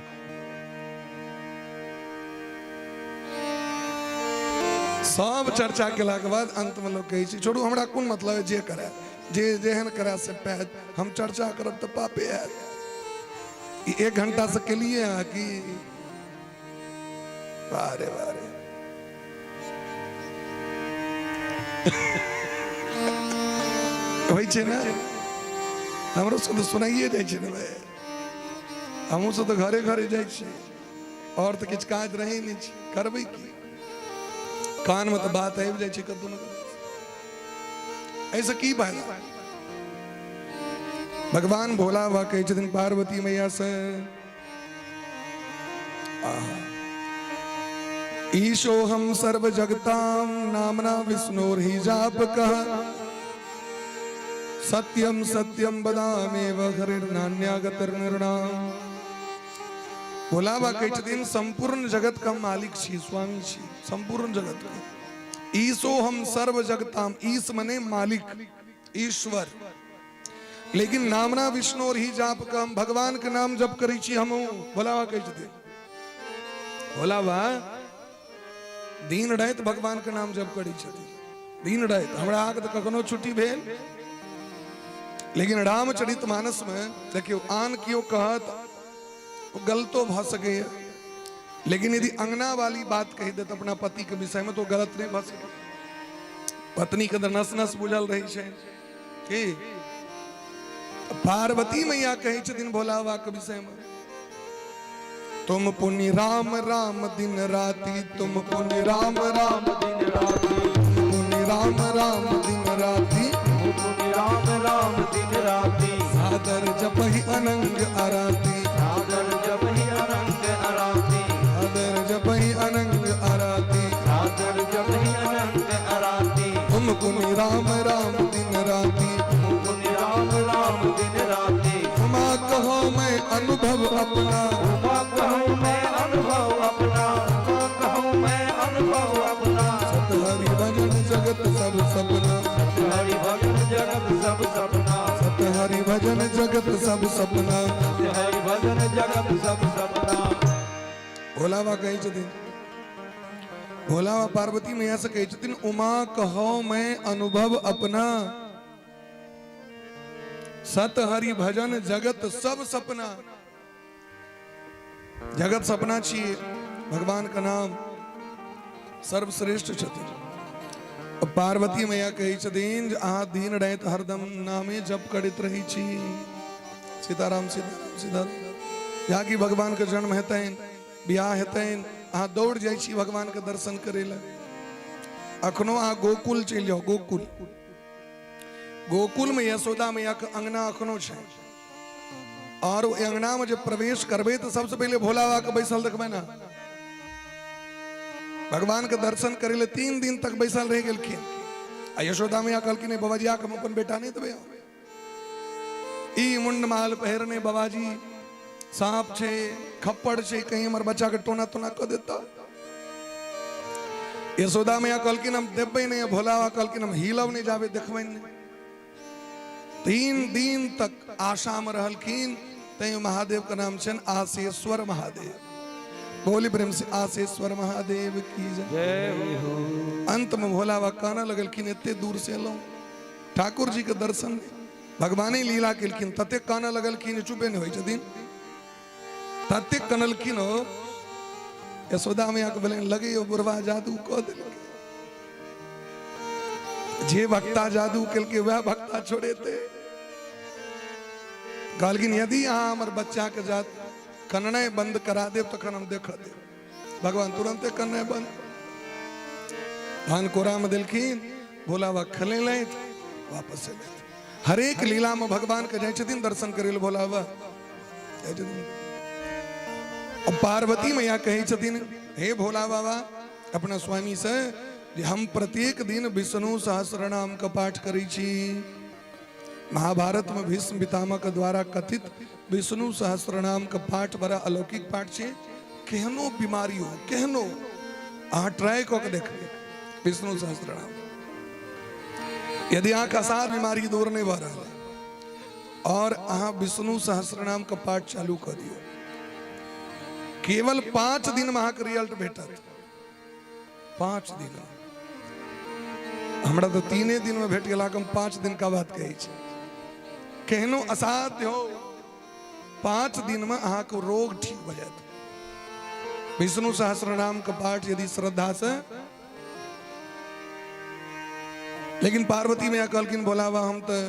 A: सब चर्चा केलाके बाद अंतमे लोक कहै छै छोड़ू हमरा कोन मतलब है, जे करे जे जेहन करे से पैद, हम चर्चा करब तऽ पापे हैत। ई एक घंटा से केलिए अहाँ की, वाह रे वाह रे। होइ छै ने, हमरो सब तऽ सुनाइए जाइ छै ने भाई, हमहूँ सब तऽ घरे घरे जाइ छी, आओर तऽ किछु काज रहै नहि छै, करबै की, कानमे तऽ बात आबि जाइ छै कतहु ने कतहु। एहिसँ की फायदा? भगवान भोला बाबा कहै छथिन पार्वती मैया से, ईशोहम सर्व जगताम नामना विष्णुर्हि जापकः सत्यम सत्यम वदामेव हरिर्नान्यागतिर्नृणाम। भोला बाबा कहै छथिन संपूर्ण जगत का मालिक छी, स्वामी छी संपूर्ण जगत के। ईशो हम सर्व जगताम, ईश मने मालिक, ईश्वर, लेकिन नामना विष्णु और ही जाप के हम भगवान के नाम जप करै छी हम। भोला बाबा कहै छथिन, भोला बाबा दिन राति भगवान के नाम जप करै छथिन, दिन राति। हमरा अहाँके तऽ कखनो छुट्टी भेल, लेकिन रामचरित मानस में देखियौ आन केओ कहत ओ गलतो भऽ सकैए, लेकिन यदि अंगना वाली बात कहि देत अपना पति के विषय में तो गलत नहीं भऽ सकै। पत्नी के तऽ नस नस बुझल रहै छै की। पार्वती मैया कहै छथिन भोला बाबा के विषय में, तुम पुण्य राम राम दिन राति, तुम पुण्य राम राम
B: दिन राति,
A: पुण्य राम राम दिन राति,
B: पुण्य राम राम दिन राति,
A: सादर जपहि अनंग अराति,
B: सादर जपहि अनंग अराति,
A: सादर जपहि अनंग अराति,
B: सादर जपहि अनंग अराति,
A: तुम पुण्य राम राम दिन राति,
B: तुम पुण्य राम राम दिन राति,
A: उमा कहो मैं अनुभव अपना,
B: उमा कहूँ मैं अनुभव अपना, उमा कहूँ मैं अनुभव अपना,
A: सत हरि भजन जगत सब सपना,
B: हरि भजन जगत सब सपना,
A: सत हरि भजन जगत सब सपना।
B: हरि भजन जगत सब सपना।
A: भोला बाबा कहै छथिन, भोला बाबा पार्वती मैया से कहै छथिन, उमा कहो मैं अनुभव अपना, सत हरि भजन जगत सब सपना। जगत सपना छी, भगवान का नाम सर्वश्रेष्ठ छथिन। पार्वती मैया कहै छथिन जे अहाँ दिन राति हरदम नामे जप करैत रहै छी, सीताराम सीताराम सीताराम। जहाँ कि भगवान के जन्म हेतनि, बियाह हेतनि, अहाँ दौड़ जाइ छी भगवान के दर्शन करै लए। अखनो अहाँ गोकुल चलि जाउ, गोकुल, गोकुल में यशोदा मैया के अंगना अखनो छै, और ओहि अंगना में जे प्रवेश करबै तऽ सबसे पहिले भोला बाबा के बैसल देखबै ने। भगवान के दर्शन करे ले 3 दिन तक बैसल रहि गेलखिन। आ यशोदा मैया कहलखिन, "ए बाबाजी, आके हम अपन बेटा नहीं देबै। ई मुंडमाल पहिरने बाबाजी, साँप छै, खप्पड़ छै, कहीं हमर बच्चा के टोना तोना कऽ देता।" यशोदा मैया कहलखिन, हम देबै नहीं। भोला बाबा कहलखिन, हम हिलब नहीं जाबे देखबै नहीं। 3 दिन तक आशा में रहलखिन। तैं महादेव के नाम छनि आशेश्वर महादेव। बोली प्रेम से आशेश्वर महादेव की जय।
B: जय हो।
A: अंत में भोला बाबा कहने लगलखिन, एते दूर से एलहुं ठाकुर जी के दर्शन, भगवाने लीला केलखिन। ततेक कानऽ लगलखिन, चुपे नहि होइ छथिन, ततेक कनलखिन हो। यशोदा मैया के भेलनि, लगैयो बुढ़वा जादू कऽ देलकै। जे भक्ता जादू केलकै वएह भक्ता छोड़ेतै। कहलखिन, यदि अहाँ हमर बच्चा के जात कननाइ बंद करा देब तखन हम देखऽ देब। भगवान तुरंते कननाइ बंद, धान कोरा में देलखिन, भोला बाबा खेलेलथि, वापस एलथि। हरेक लीला में भगवान के जाइ छथिन दर्शन करै लए, भोला बाबा जाइ छथिन। अब पार्वती मैया कहै छथिन, हे भोला बाबा, अपना स्वामी से जे हम प्रत्येक दिन विष्णु सहस्रनाम के पाठ करै छी। महाभारत में भीष्म पितामह के द्वारा कथित विष्णु सहस्रनाम के पाठ बड़ा अलौकिक पाठ छै। केहनो बीमारी हो, केहनो, अहाँ ट्राई कऽ के देखबै विष्णु सहस्रनाम। यदि अहाँके असाध्य बीमारी दूर नहि भऽ रहल है और अहाँ विष्णु सहस्रनाम के पाठ चालू कऽ दियौ, केवल 5 दिन में अहाँके रिजल्ट भेटत। 5 दिन। हमरा तऽ 3 दिन में भेट गेला, हम 5 दिन का बात कहै छी। केहनो असाध्य हो, 5 दिन में अहाँके रोग ठीक भऽ जायत। विष्णु सहस्रनाम के पाठ यदि श्रद्धा से। लेकिन पार्वती मैया कहलखिन, भोला बाबा, हम तऽ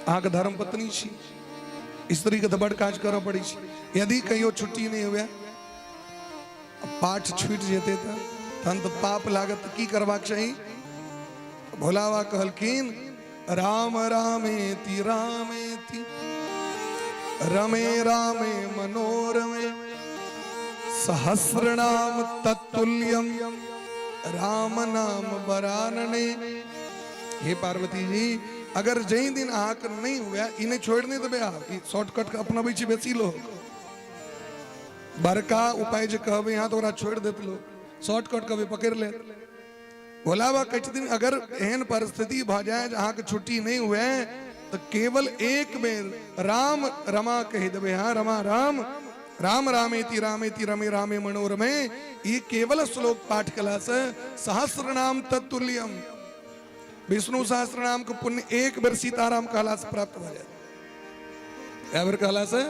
A: अहाँके धर्म पत्नी छी, स्त्री के तऽ बड़ काज करऽ पड़ै छै। यदि कहियो छुट्टी नहि हुए, पाठ छूटि जेतै तऽ तहन तऽ पाप लागत, की करबाक चाही? भोला बाबा कहलखिन, राम रामेति रामेति रमे रामे मनोरमे सहस्रनाम तत्तुल्यम राम नाम बरानने। हे पार्वती जी, अगर जहि दिन अहाँके नहि हुए, ई नहि छोड़ि नहि देबै। आब ई शॉर्टकट के अपनबै छै बेसी लोग। बड़का उपाय जे कहबै अहाँ तऽ ओकरा छोड़ि देत लोग, शॉर्टकट कहबै पकड़ि लेत। भोला बाबा कहै छथिन, अगर एहन परिस्थिति भऽ जाय जे अहाँके छुट्टी नहि हुए तऽ केवल एक बेर राम रमा कहि देबै। हाँ, रमा राम, राम रामेति रामेति रमे रामे मनोरमे, ई केवल श्लोक पाठ कयलासँ सहस्र नाम तत्तुल्यम, विष्णु सहस्र नाम के पुण्य एक बेर सीताराम कहलासँ प्राप्त भऽ जायत। कए बेर कहलासँ?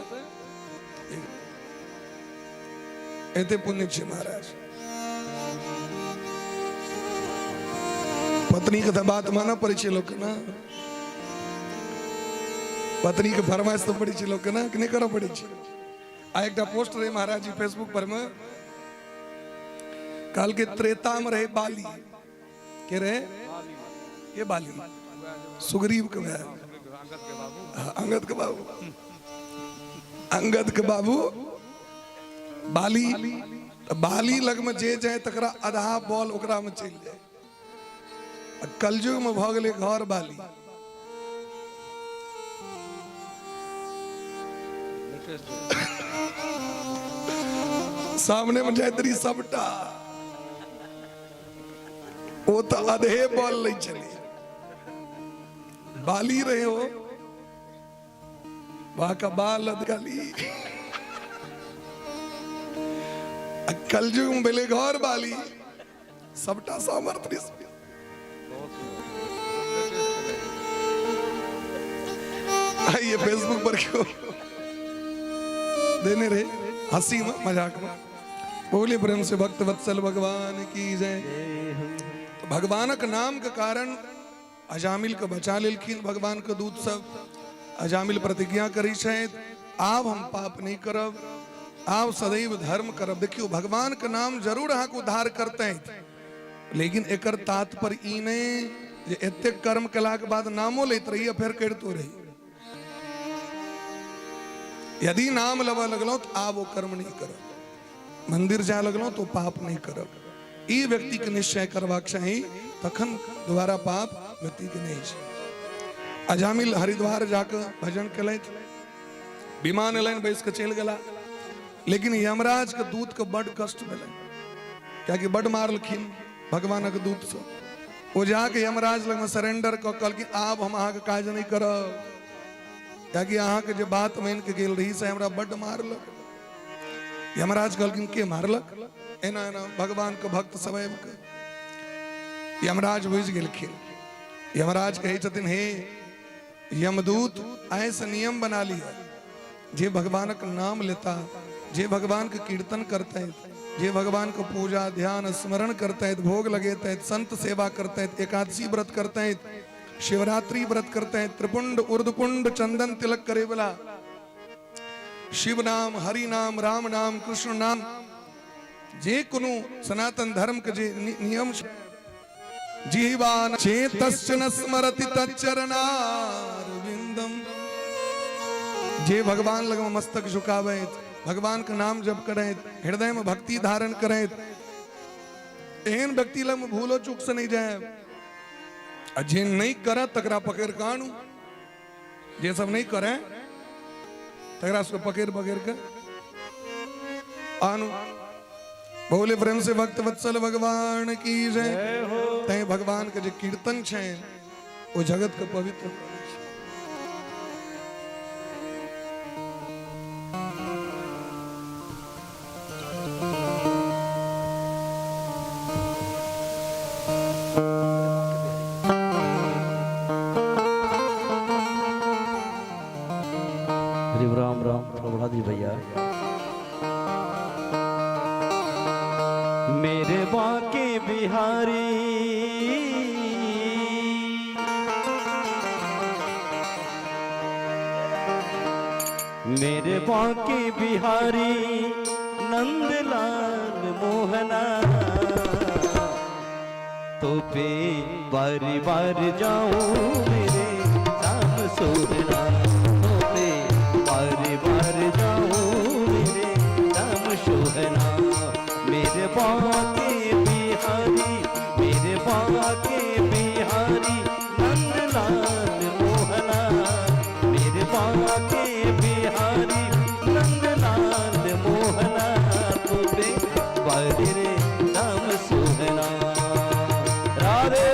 A: एते पुण्य छै महाराज। पत्नी के तऽ बात मानऽ पड़ै छै लोकके ने, पत्नी के फरमाइश तऽ पड़ै छै लोकके ने, कि नहि करऽ पड़ै छै? आ एकटा पोस्ट रहै महाराज जी फेसबुक पर मे, कहलकै त्रेता में रहे बाली, के रहे के बाली? सुग्रीव के भाई, अंगद के बाबू, अंगद के बाबू बाली। तऽ बाली लग में जे जाए तकरा आधा बॉल ओकरा में चलि जाए। आ कलयुग में भऽ गेलै घर बाली। सामने में जाइत रही सबटा, ओ तऽ अधे बॉल लै छलै। बाली रहे हो वहां का बाल अधगाली। कलयुग में भेलै घर वाली, सबटा सामर्थ्य। आइए फेसबुक पर क्यों देने रहे हंसी में मजाक में। बोले प्रेम से भक्त वत्सल भगवान की जय। तो भगवानक नाम के कारण अजामिल के बचा लेलखिन भगवान के दूत सब। अजामिल प्रतिज्ञा करी छथि, आब हम पाप नहीं करब, आब सदैव धर्म करब। देखियो भगवान के नाम जरूर अहाँके उद्धार करते, लेकिन एकर तात्पर्य ई नहीं जे एतेक कर्म केलाके बाद नामो लैत रही आ फेर करितो रही। यदि नाम लेबऽ लगलहुँ तऽ आब ओ कर्म नहीं करब, मंदिर जाय लगलहुँ तो पाप नहीं करब। ई व्यक्ति के निश्चय करबाक चाही, तखन दोबारा पाप व्यक्ति के नहीं छै। अजामिल हरिद्वार जाके भजन केलथि, विमान एलनि, बैस के चलि गेला। लेकिन यमराज के दूत के बड कष्ट भेलनि, कियाकि बड मारलखिन भगवानक दूत से। ओ जाके यमराज लगमे सरेंडर कऽ कहलखिन, आब हम अहाँके काज नहि करब, कियाकि अहाँके जे बात मानि के गेल रही से हमरा बड मारलक। यमराज कहलखिन, के मारलक? एना एना भगवान के भक्त सब आबि के। यमराज बुझि गेलखिन। यमराज कहै छथिन, हे यमदूत, आइ से नियम बना लिअ, जे भगवानक नाम लेता, जे भगवान के कीर्तन करते, जे भगवान के पूजा ध्यान स्मरण करते, भोग लगेते, संत सेवा करते, एकादशी व्रत करते, शिवरात्रि व्रत करते, त्रिपुंड उर्दपुंड चंदन तिलक करे वाला, शिव नाम, हरि नाम, राम नाम, कृष्ण नाम, जे कोनो सनातन धर्म के जे नियम छै, जीवान चेतश्च न स्मरति तच्चरणारविंदम, जे भगवान लग मस्तक झुकाबैत, भगवान के नाम जप करैत, हृदय में भक्ति धारण करैत, एहन व्यक्ति लग में भूलो चूक से नहीं जाए। आ जे नहीं करत तकरा पकड़ के आनू। जे सब नहीं करे तकरा सबके पकड़ पकड़ के आनू। बोले प्रेम से भक्त वत्सल भगवान की जय। तैं भगवान के जे कीर्तन छै ओ जगत के पवित्र करै छै।
B: हरि राम राम। थोड़ा बढ़ा दी भैया। मेरे बाके बिहारी, मेरे बाके बिहारी नंदलाल मोहना, तो पे बारी बार जाऊं मेरे श्याम सोहना, तो पे बारी बार जाऊं मेरे श्याम सोहना। मेरे बाके बिहारी, मेरे बाके बिहारी नंदलाल मोहना, मेरे बाके बिहारी नंदलाल मोहना, तो पे बारी रे श्याम सोहना। राधे।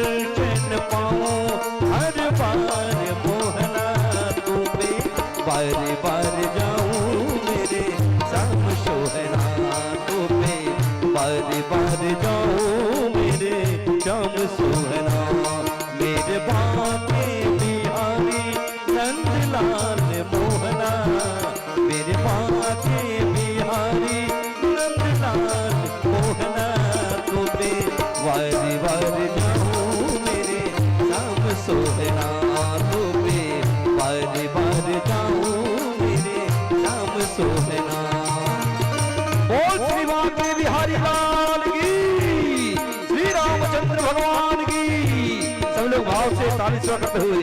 B: दर्शन पाऊं हर बार मोहना, तू पे बार बार जाऊं मेरे श्याम सोहना, तू पे बार बार जाऊं मेरे श्याम सोहना। मेरे बाके बिहारी नंदलाल मोहना, मेरे बाके बिहारी नंदलाल मोहना, तू पे बार बार जाऊं मेरे श्याम सोहना, तू पे बार बार जाऊं मेरे श्याम सोहना। बोल श्री बाके बिहारी लाल की, श्री रामचंद्र भगवान की। सब लोग भाव से ताली करते हुए।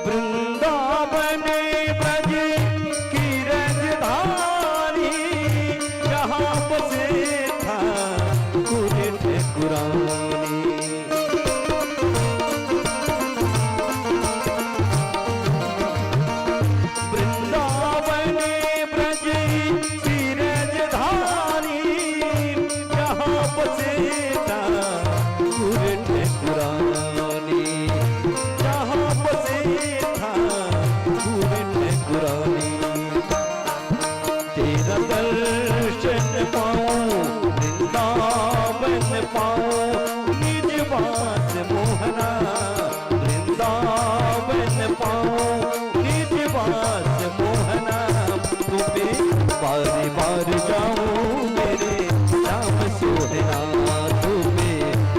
B: वृंदावन ब्रज की रजधानी, जहाँ बसे ठाकुर ठकुरानी। वृंदावन ब्रज की रजधानी, जहाँ बसे ठाकुर ठकुरानी, जहाँ बसे ठाकुर ठकुरानी। तेरा दर्शन पाऊं वृंदावन पाऊं निज वास मोहना, वृंदावन पाऊं निज वास मोहना, तू पे बार बार जाऊं मेरे श्याम सोहना, तू पे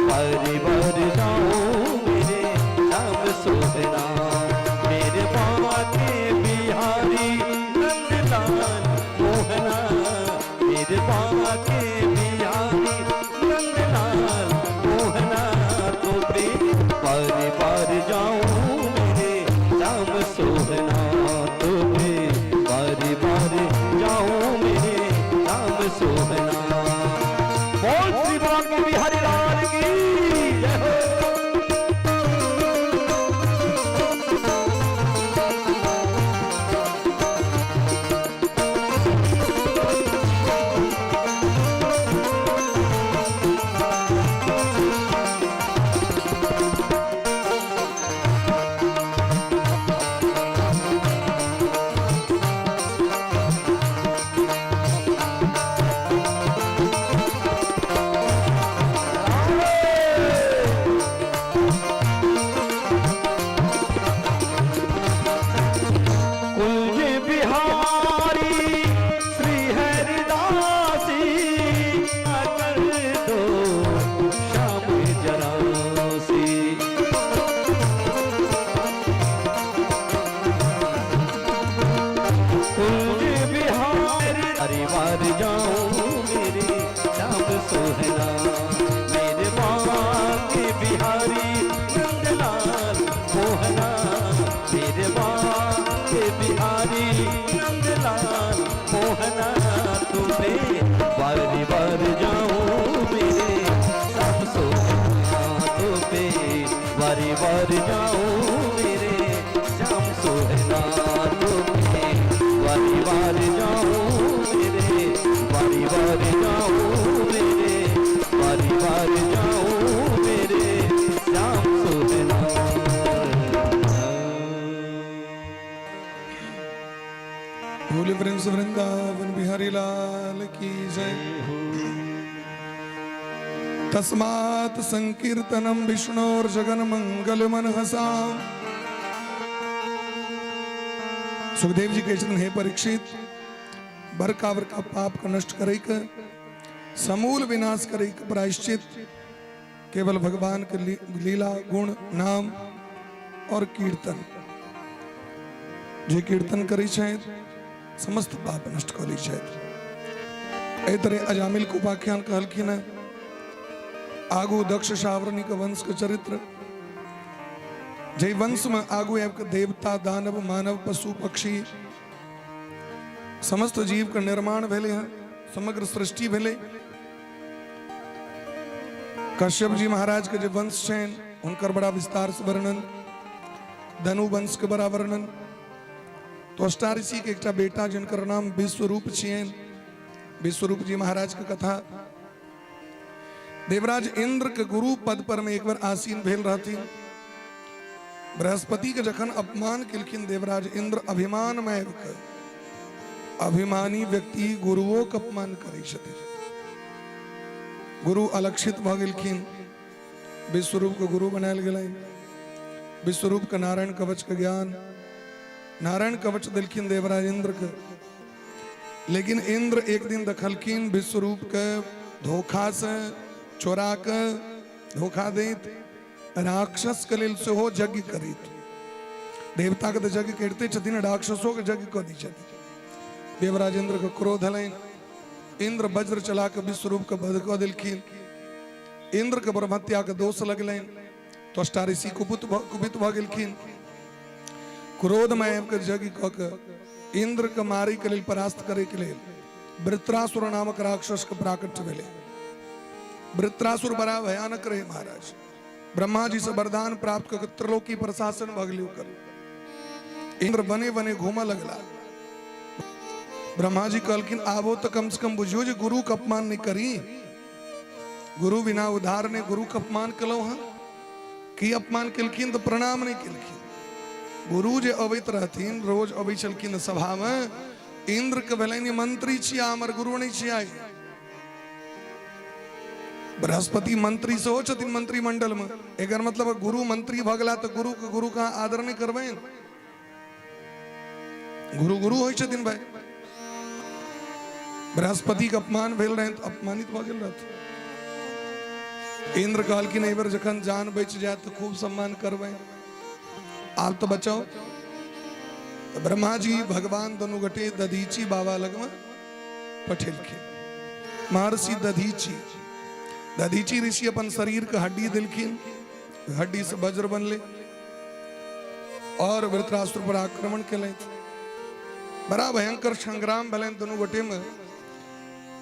B: बार बार जाऊं मेरे श्याम सोहना। मेरे बाके बिहारी नंदलाल मोहना, मेरे बाके बिहारी नंदलाल मोहना, तो पे बार बार जाऊं मेरे श्याम सोहना, तो पे बार बार जाऊं मेरे श्याम सोहना। बोल श्री बाके बिहारी लाल की जय हो। कुंज बिहारी श्री हरिदासी, कर दो श्याम जरासी। कुंज बिहारी हरि बार जाऊं मेरे श्याम सोहना, मेरे बाके बिहारी नंदलाल मोहना, मेरे बाके बिहारी नंदलाल मोहना, तुम्हें बार बार जाऊं मेरे श्याम सोहना, तुम्हें बार बार जाऊं मेरे श्याम सोहना, तुम्हें बार बार जाऊं मेरे, बार बार जाऊं मेरे, बार बार जाऊं मेरे श्याम सोहना।
A: भोले प्रिंस वृंदावन बिहारी लाल की जय। तस्मात् संकीर्तनम विष्णोर जगन मंगल मनहसा। सुखदेव जी कहै छथिन, हे परीक्षित, बड़का बड़का पाप के नष्ट करे के, समूल विनाश करे के प्रायश्चित केवल भगवान के लीला गुण नाम और कीर्तन। जे कीर्तन करै छथि समस्त पाप नष्ट कऽ लै छथि। एहि तरह अजामिल के उपाख्यान कहलखिन है। आगू दक्ष सावर्णी के वंश के चरित्र, जे वंश में आगू आबि के देवता दानव मानव पशु पक्षी समस्त जीव के निर्माण भेले हैं, समग्र सृष्टि भेले। कश्यप जी महाराज के जे वंश छनि हुनकर बड़ा विस्तार से वर्णन, धनु वंश के बड़ा वर्णन। त्वष्टा ऋषि के एकटा बेटा जिनकर नाम विश्वरूप छियनि, विश्वरूप जी महाराज के कथा। देवराज इंद्र के गुरु पद पर में एक बार आसीन भेल रहथिन। बृहस्पति के जखन अपमान केलखिन देवराज इंद्र अभिमान में आबि कऽ, अभिमानी व्यक्ति गुरुओं के अपमान करै छथिन। गुरु अलक्षित भऽ गेलखिन, विश्वरूप के गुरु बनायल गेलनि। विश्वरूप के नारायण कवच के ज्ञान, नारायण कवच देलखिन देवराज इंद्र के। लेकिन इंद्र एक दिन देखलखिन विश्वरूप के धोखा से चोरा के धोखा दैत राक्षस के लेल सेहो यज्ञ करैत। देवता के तऽ यज्ञ करिते छथिन, राक्षसो के यज्ञ कऽ दै छथिन। देवराज इंद्र के क्रोध हलनि, इंद्र वज्र चला के विश्वरूप के वध कऽ देलखिन। इंद्र के ब्रह्महत्या के दोष लगलनि। त्वष्टा ऋषि कुपित भऽ गेलखिन। क्रोध में आबि कऽ यज्ञ कऽ के इंद्र के मारै के लेल, परास्त करे के लेल वृत्रासुर नामक राक्षस के प्राकट्य भेलै। वृत्रासुर बड़ा भयानक रहे महाराज। ब्रह्मा जी से वरदान प्राप्त कऽ के त्रिलोकी प्रशासन भऽ गेलै ओकर। इंद्र बने बने घूमऽ लगला। ब्रह्मा जी कहलखिन आबो तऽ कम से कम बुझियो जे गुरु के अपमान नहि करी, गुरु बिना उधार ने गुरु के अपमान केलहुँ हँ। की अपमान केलखिन? तऽ प्रणाम नहि केलखिन। गुरु जे अबैत रहथिन, रोज अबै छलखिन सभा में, इंद्र के भेलनि मंत्री छिया, हमर गुरु नहि छिया। बृहस्पति मंत्री सेहो छथिन मंत्रिमंडल में। एकर मतलब गुरु मंत्री भऽ गेला तऽ गुरु के गुरु कहाँ आदर नहि करबनि? गुरु गुरु होइ छथिन भाई। बृहस्पति के अपमान भेल रहनि तऽ अपमानित भऽ गेल रहथिन। इंद्र कहलखिन एहि बेर जखन जान बचि जायत तऽ खूब सम्मान करबै, आब तऽ बचाउ। तऽ ब्रह्मा जी भगवान दुनू गोटे दधीची बाबा लगमे पठेलखिन। महर्षि दधीची, दधीची ऋषि अपन शरीर के हड्डी देलखिन, हड्डी से वज्र बनले और वृत्रासुर पर आक्रमण केलथि। बड़ा भयंकर संग्राम भेलनि दुनू गोटे में।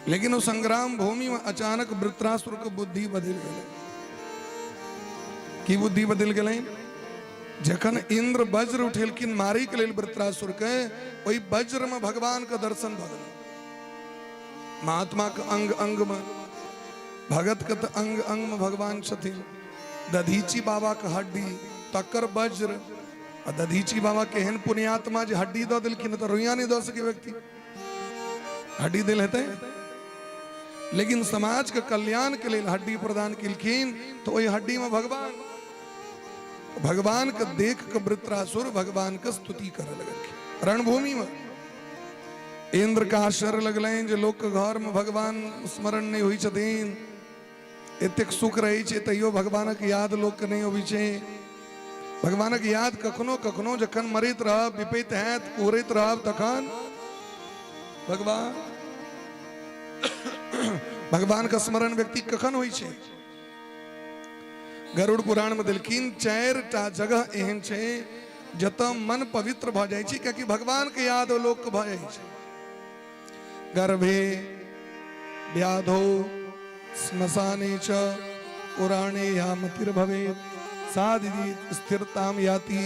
A: लेकिन ओ संग्राम भूमि में अचानक वृत्रासुर के बुद्धि बदलि गेलै। की बुद्धि बदलि गेलै? जखन इंद्र वज्र उठेलखिन मारै के लेल वृत्रासुर के, ओहि वज्र में भगवान के दर्शन भऽ गेलै। महात्मा के अंग अंग में, भगत के तऽ अंग अंग में भगवान छथिन। दधीची बाबा के हड्डी तकर वज्र, आ दधीची बाबा केहन पुण्यात्मा जे हड्डी दऽ देलखिन, तऽ रुइया नहि दऽ सकै व्यक्ति, हड्डी देल हेतै। लेकिन समाज के कल्याण के लेल हड्डी प्रदान केलखिन, तऽ ओहि हड्डी में भगवान, भगवान के देख के वृत्रासुर भगवान के स्तुति करे लगलखिन रणभूमि में। इंद्र के आश्चर्य लगलनि जे लोक के घर में भगवान स्मरण नहि होइ छथिन, एतेक सुख रहै छै तैयो भगवानक याद लोकके नहि अबै छै। भगवानक याद कखनो कखनो जखन मरैत रहब, विपैत हैत, कुहरैत रहब, तखन भगवान भगवान के स्मरण व्यक्ति कखन होइ छै? गरुड़ पुराण में देलखिन 4टा जगह एहन छै जतऽ मन पवित्र भऽ जाइ छै, कियाकि भगवान के याद लोक के भऽ जाइ छै। गर्भे व्याधो श्मशाने च पुराणे या मतिर्भवेत् साधि स्थिरताम याति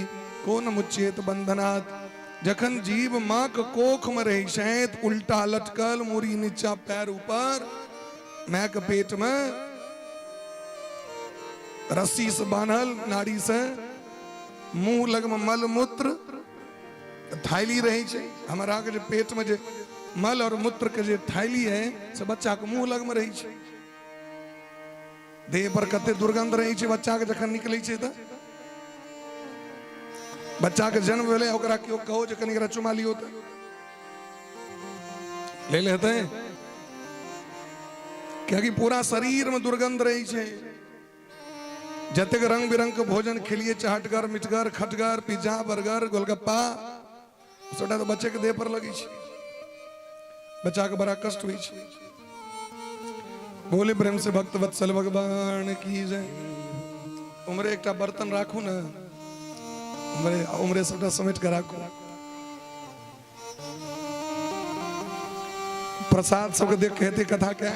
A: कोन मुच्येत बंधनात्। जखन जीव माँ के कोख में रहै छथि, उल्टा लटकल, मूड़ी नीचा पैर ऊपर, माय के पेट में रस्सी से बान्हल, नाड़ी से, मुंह लग में मल मूत्र थैली रहै छै। हमरा के जे पेट में जे मल और मूत्र के जे थैली है से बच्चा के मुंह लग में रहै छै। देह पर कते दुर्गंध रहै छै बच्चा के जखन निकलै छै, तऽ बच्चा के जन्म भेलै, ओकरा केओ कहो जे कनि एकरा चुमा लियौ तऽ लेल हेतै? कियाकि पूरा शरीर में दुर्गंध रहै छै। जतेक रंग बिरंग के भोजन खेलिए, चहटगर मिठगर खटगर पिज्जा बर्गर गोलगप्पा, सबटा तऽ बच्चे के देह पर लगै छै, बच्चा के बड़ा कष्ट होइ छै। बोले प्रेम से भक्त वत्सल भगवान की जय। उमरे एकटा बर्तन राखू ने, उमरे उमरे सबटा समेट के राखू। प्रसाद सबके देख के हेतै कथा के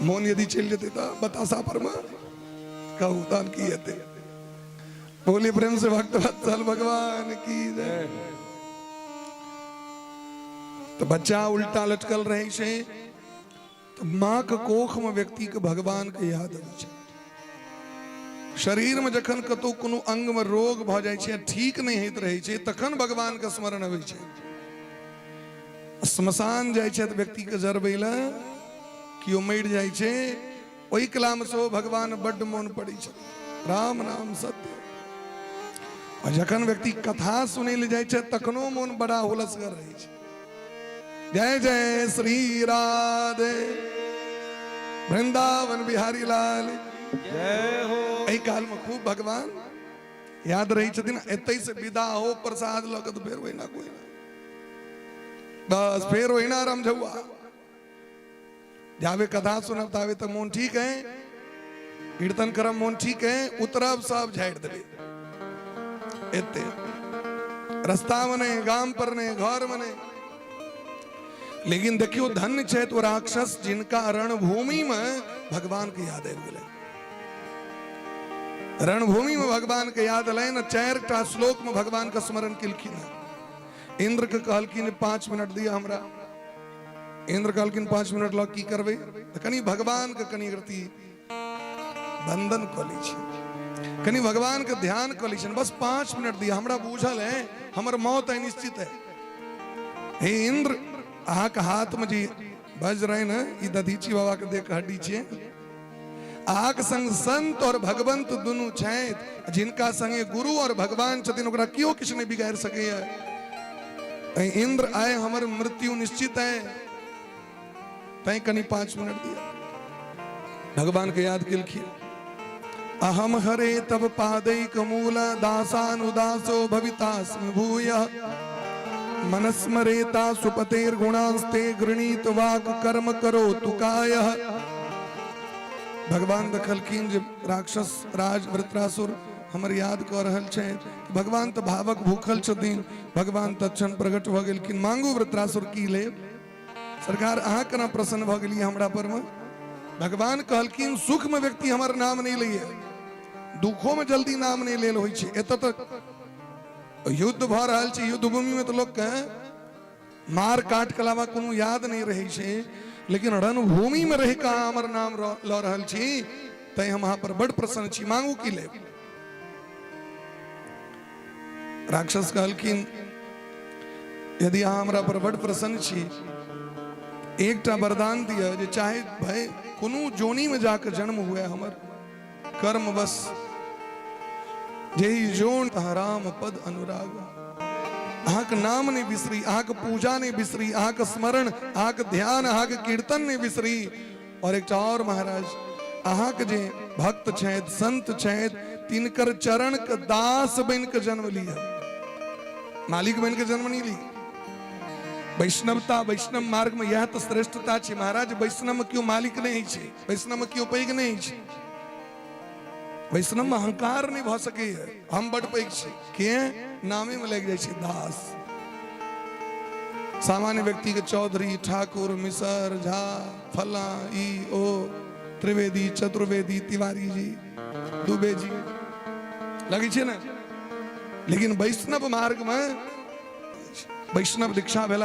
A: मोन यदि चलि जेतै तऽ बताशा पर मे कहू तहन की हेतै। बोले प्रेम से भक्त वत्सल भगवान की जय। तऽ बच्चा उल्टा लटकल रहै छै तऽ माँ के कोख में व्यक्ति के भगवान के याद अबै छै। शरीर में जखन कतौ कोनो अंग में रोग भऽ जाइ छै, ठीक नहि होइत रहै छै, तखन भगवान के स्मरण अबै छै। श्मशान जाइ छै तऽ व्यक्ति के जरबै लए, केओ मरि जाइ छै, ओहि कला में सेहो भगवान बड्ड मोन पड़ै छै, राम नाम सत्य। आ जखन व्यक्ति कथा सुनै लए जाइ छै तखनो मोन बड़ा हुलसगर रहै छै। जय जय श्री राधे वृंदावन बिहारी लाल
B: जय हो।
A: एहि काल में खूब भगवान याद रहै छथिन। एतै से विदा हो प्रसाद लऽ कऽ तऽ फेर ओहिना कोई बस फेर ओहिना रमझौआ। जाबे कथा सुनब ताबे तऽ मोन ठीक है, कीर्तन करब मोन ठीक है, उतरब सब झाड़ि देबै। एते रास्ता में नहीं, गाम पर नहीं, घर में नहीं। लेकिन देखियो धन्य छथि ओ राक्षस जिनका रणभूमि में भगवान के याद आबि गेलै। रणभूमि में भगवान के याद एलै ने, 4 टा श्लोक में भगवान के स्मरण केलखिन। इंद्र के कहलखिन 5 मिनट दिया हमरा। इंद्र कहलखिन 5 मिनट लऽ की करबै? तऽ कनि भगवान के कनि रति वंदन कऽ लै छी, कनि भगवान के ध्यान कऽ लै छी, बस 5 मिनट दिया हमरा, बूझल है हमर मौत है निश्चित है। हे इंद्र, अहाँके हाथ में जे बज रहे ने, ई दधीची बाबा के देख हड्डी छियै। अहाँके संग संत और भगवंत दुनू छथि, जिनका संगे गुरु और भगवान छथिन ओकरा केओ किछु नहि बिगाड़ि सकैया। तैं इंद्र आए हमर मृत्यु निश्चित है, तैं कनि 5 मिनट दिया। भगवान के याद केलखिन। अहम हरे तब पादैक मूल दासानुदासो भवितास्मि भूयः मनस्मरेता सुपतेर्गुणांस्ते गृणीत वाक कर्म करो तुकायः। भगवान देखलखिन जे राक्षस राज वृत्रासुर हमर याद कऽ रहल छथि। भगवान तऽ भावक भूखल छथिन। भगवान तत्क्षण प्रकट भऽ गेलखिन। मांगू वृत्रासुर की लेब? सरकार अहाँ केना प्रसन्न भऽ गेलियै हमरा पर में? भगवान कहलखिन सुख में व्यक्ति हमर नाम नहीं लैए, दुखो में जल्दी नाम नहीं लेल होइ छै। एतऽ तऽ युद्ध भऽ रहल छै, युद्ध भूमि में तऽ लोक के मार काट के अलावा कोनो याद नहीं रहै छै, लेकिन रणभूमि में रहि कऽ अहाँ हमर नाम लऽ रहल छी, तैं हम अहाँ पर बड़ प्रसन्न छी, मांगू की लेब? राक्षस कहलखिन यदि अहाँ हमरा पर बड़ प्रसन्न छी, एकटा वरदान दिअ जे चाहे भय कोनो जोनी में जाके जन्म हुए हमर, कर्म बस जेहि जोन राम पद अनुराग, अहाँके नाम नहीं बिसरी, अहाँके पूजा नहीं बिसरी, अहाँके स्मरण, अहाँके ध्यान, अहाँके कीर्तन नहीं बिसरी। और एकटा और महाराज, अहाँके जे भक्त छथि, संत छथि, तिनकर चरण के दास बनि के जन्म लिअ, मालिक बनि के जन्म नहीं ली। वैष्णवता, वैष्णव मार्ग में यह तो श्रेष्ठता छै महाराज। वैष्णव में क्यों मालिक नहीं छै, वैष्णव में क्यों पैघ नहीं छै, वैष्णव में अहंकार नहीं भऽ सकैए, हम बड पैघ छी के नामे में लागि जाइ छै दास। सामान्य व्यक्ति के चौधरी, ठाकुर, मिसर, झा, फला, ई ओ, त्रिवेदी, चतुर्वेदी, तिवारी जी, दुबे जी लगै छै ने। लेकिन वैष्णव मार्ग में वैष्णव दीक्षा भेला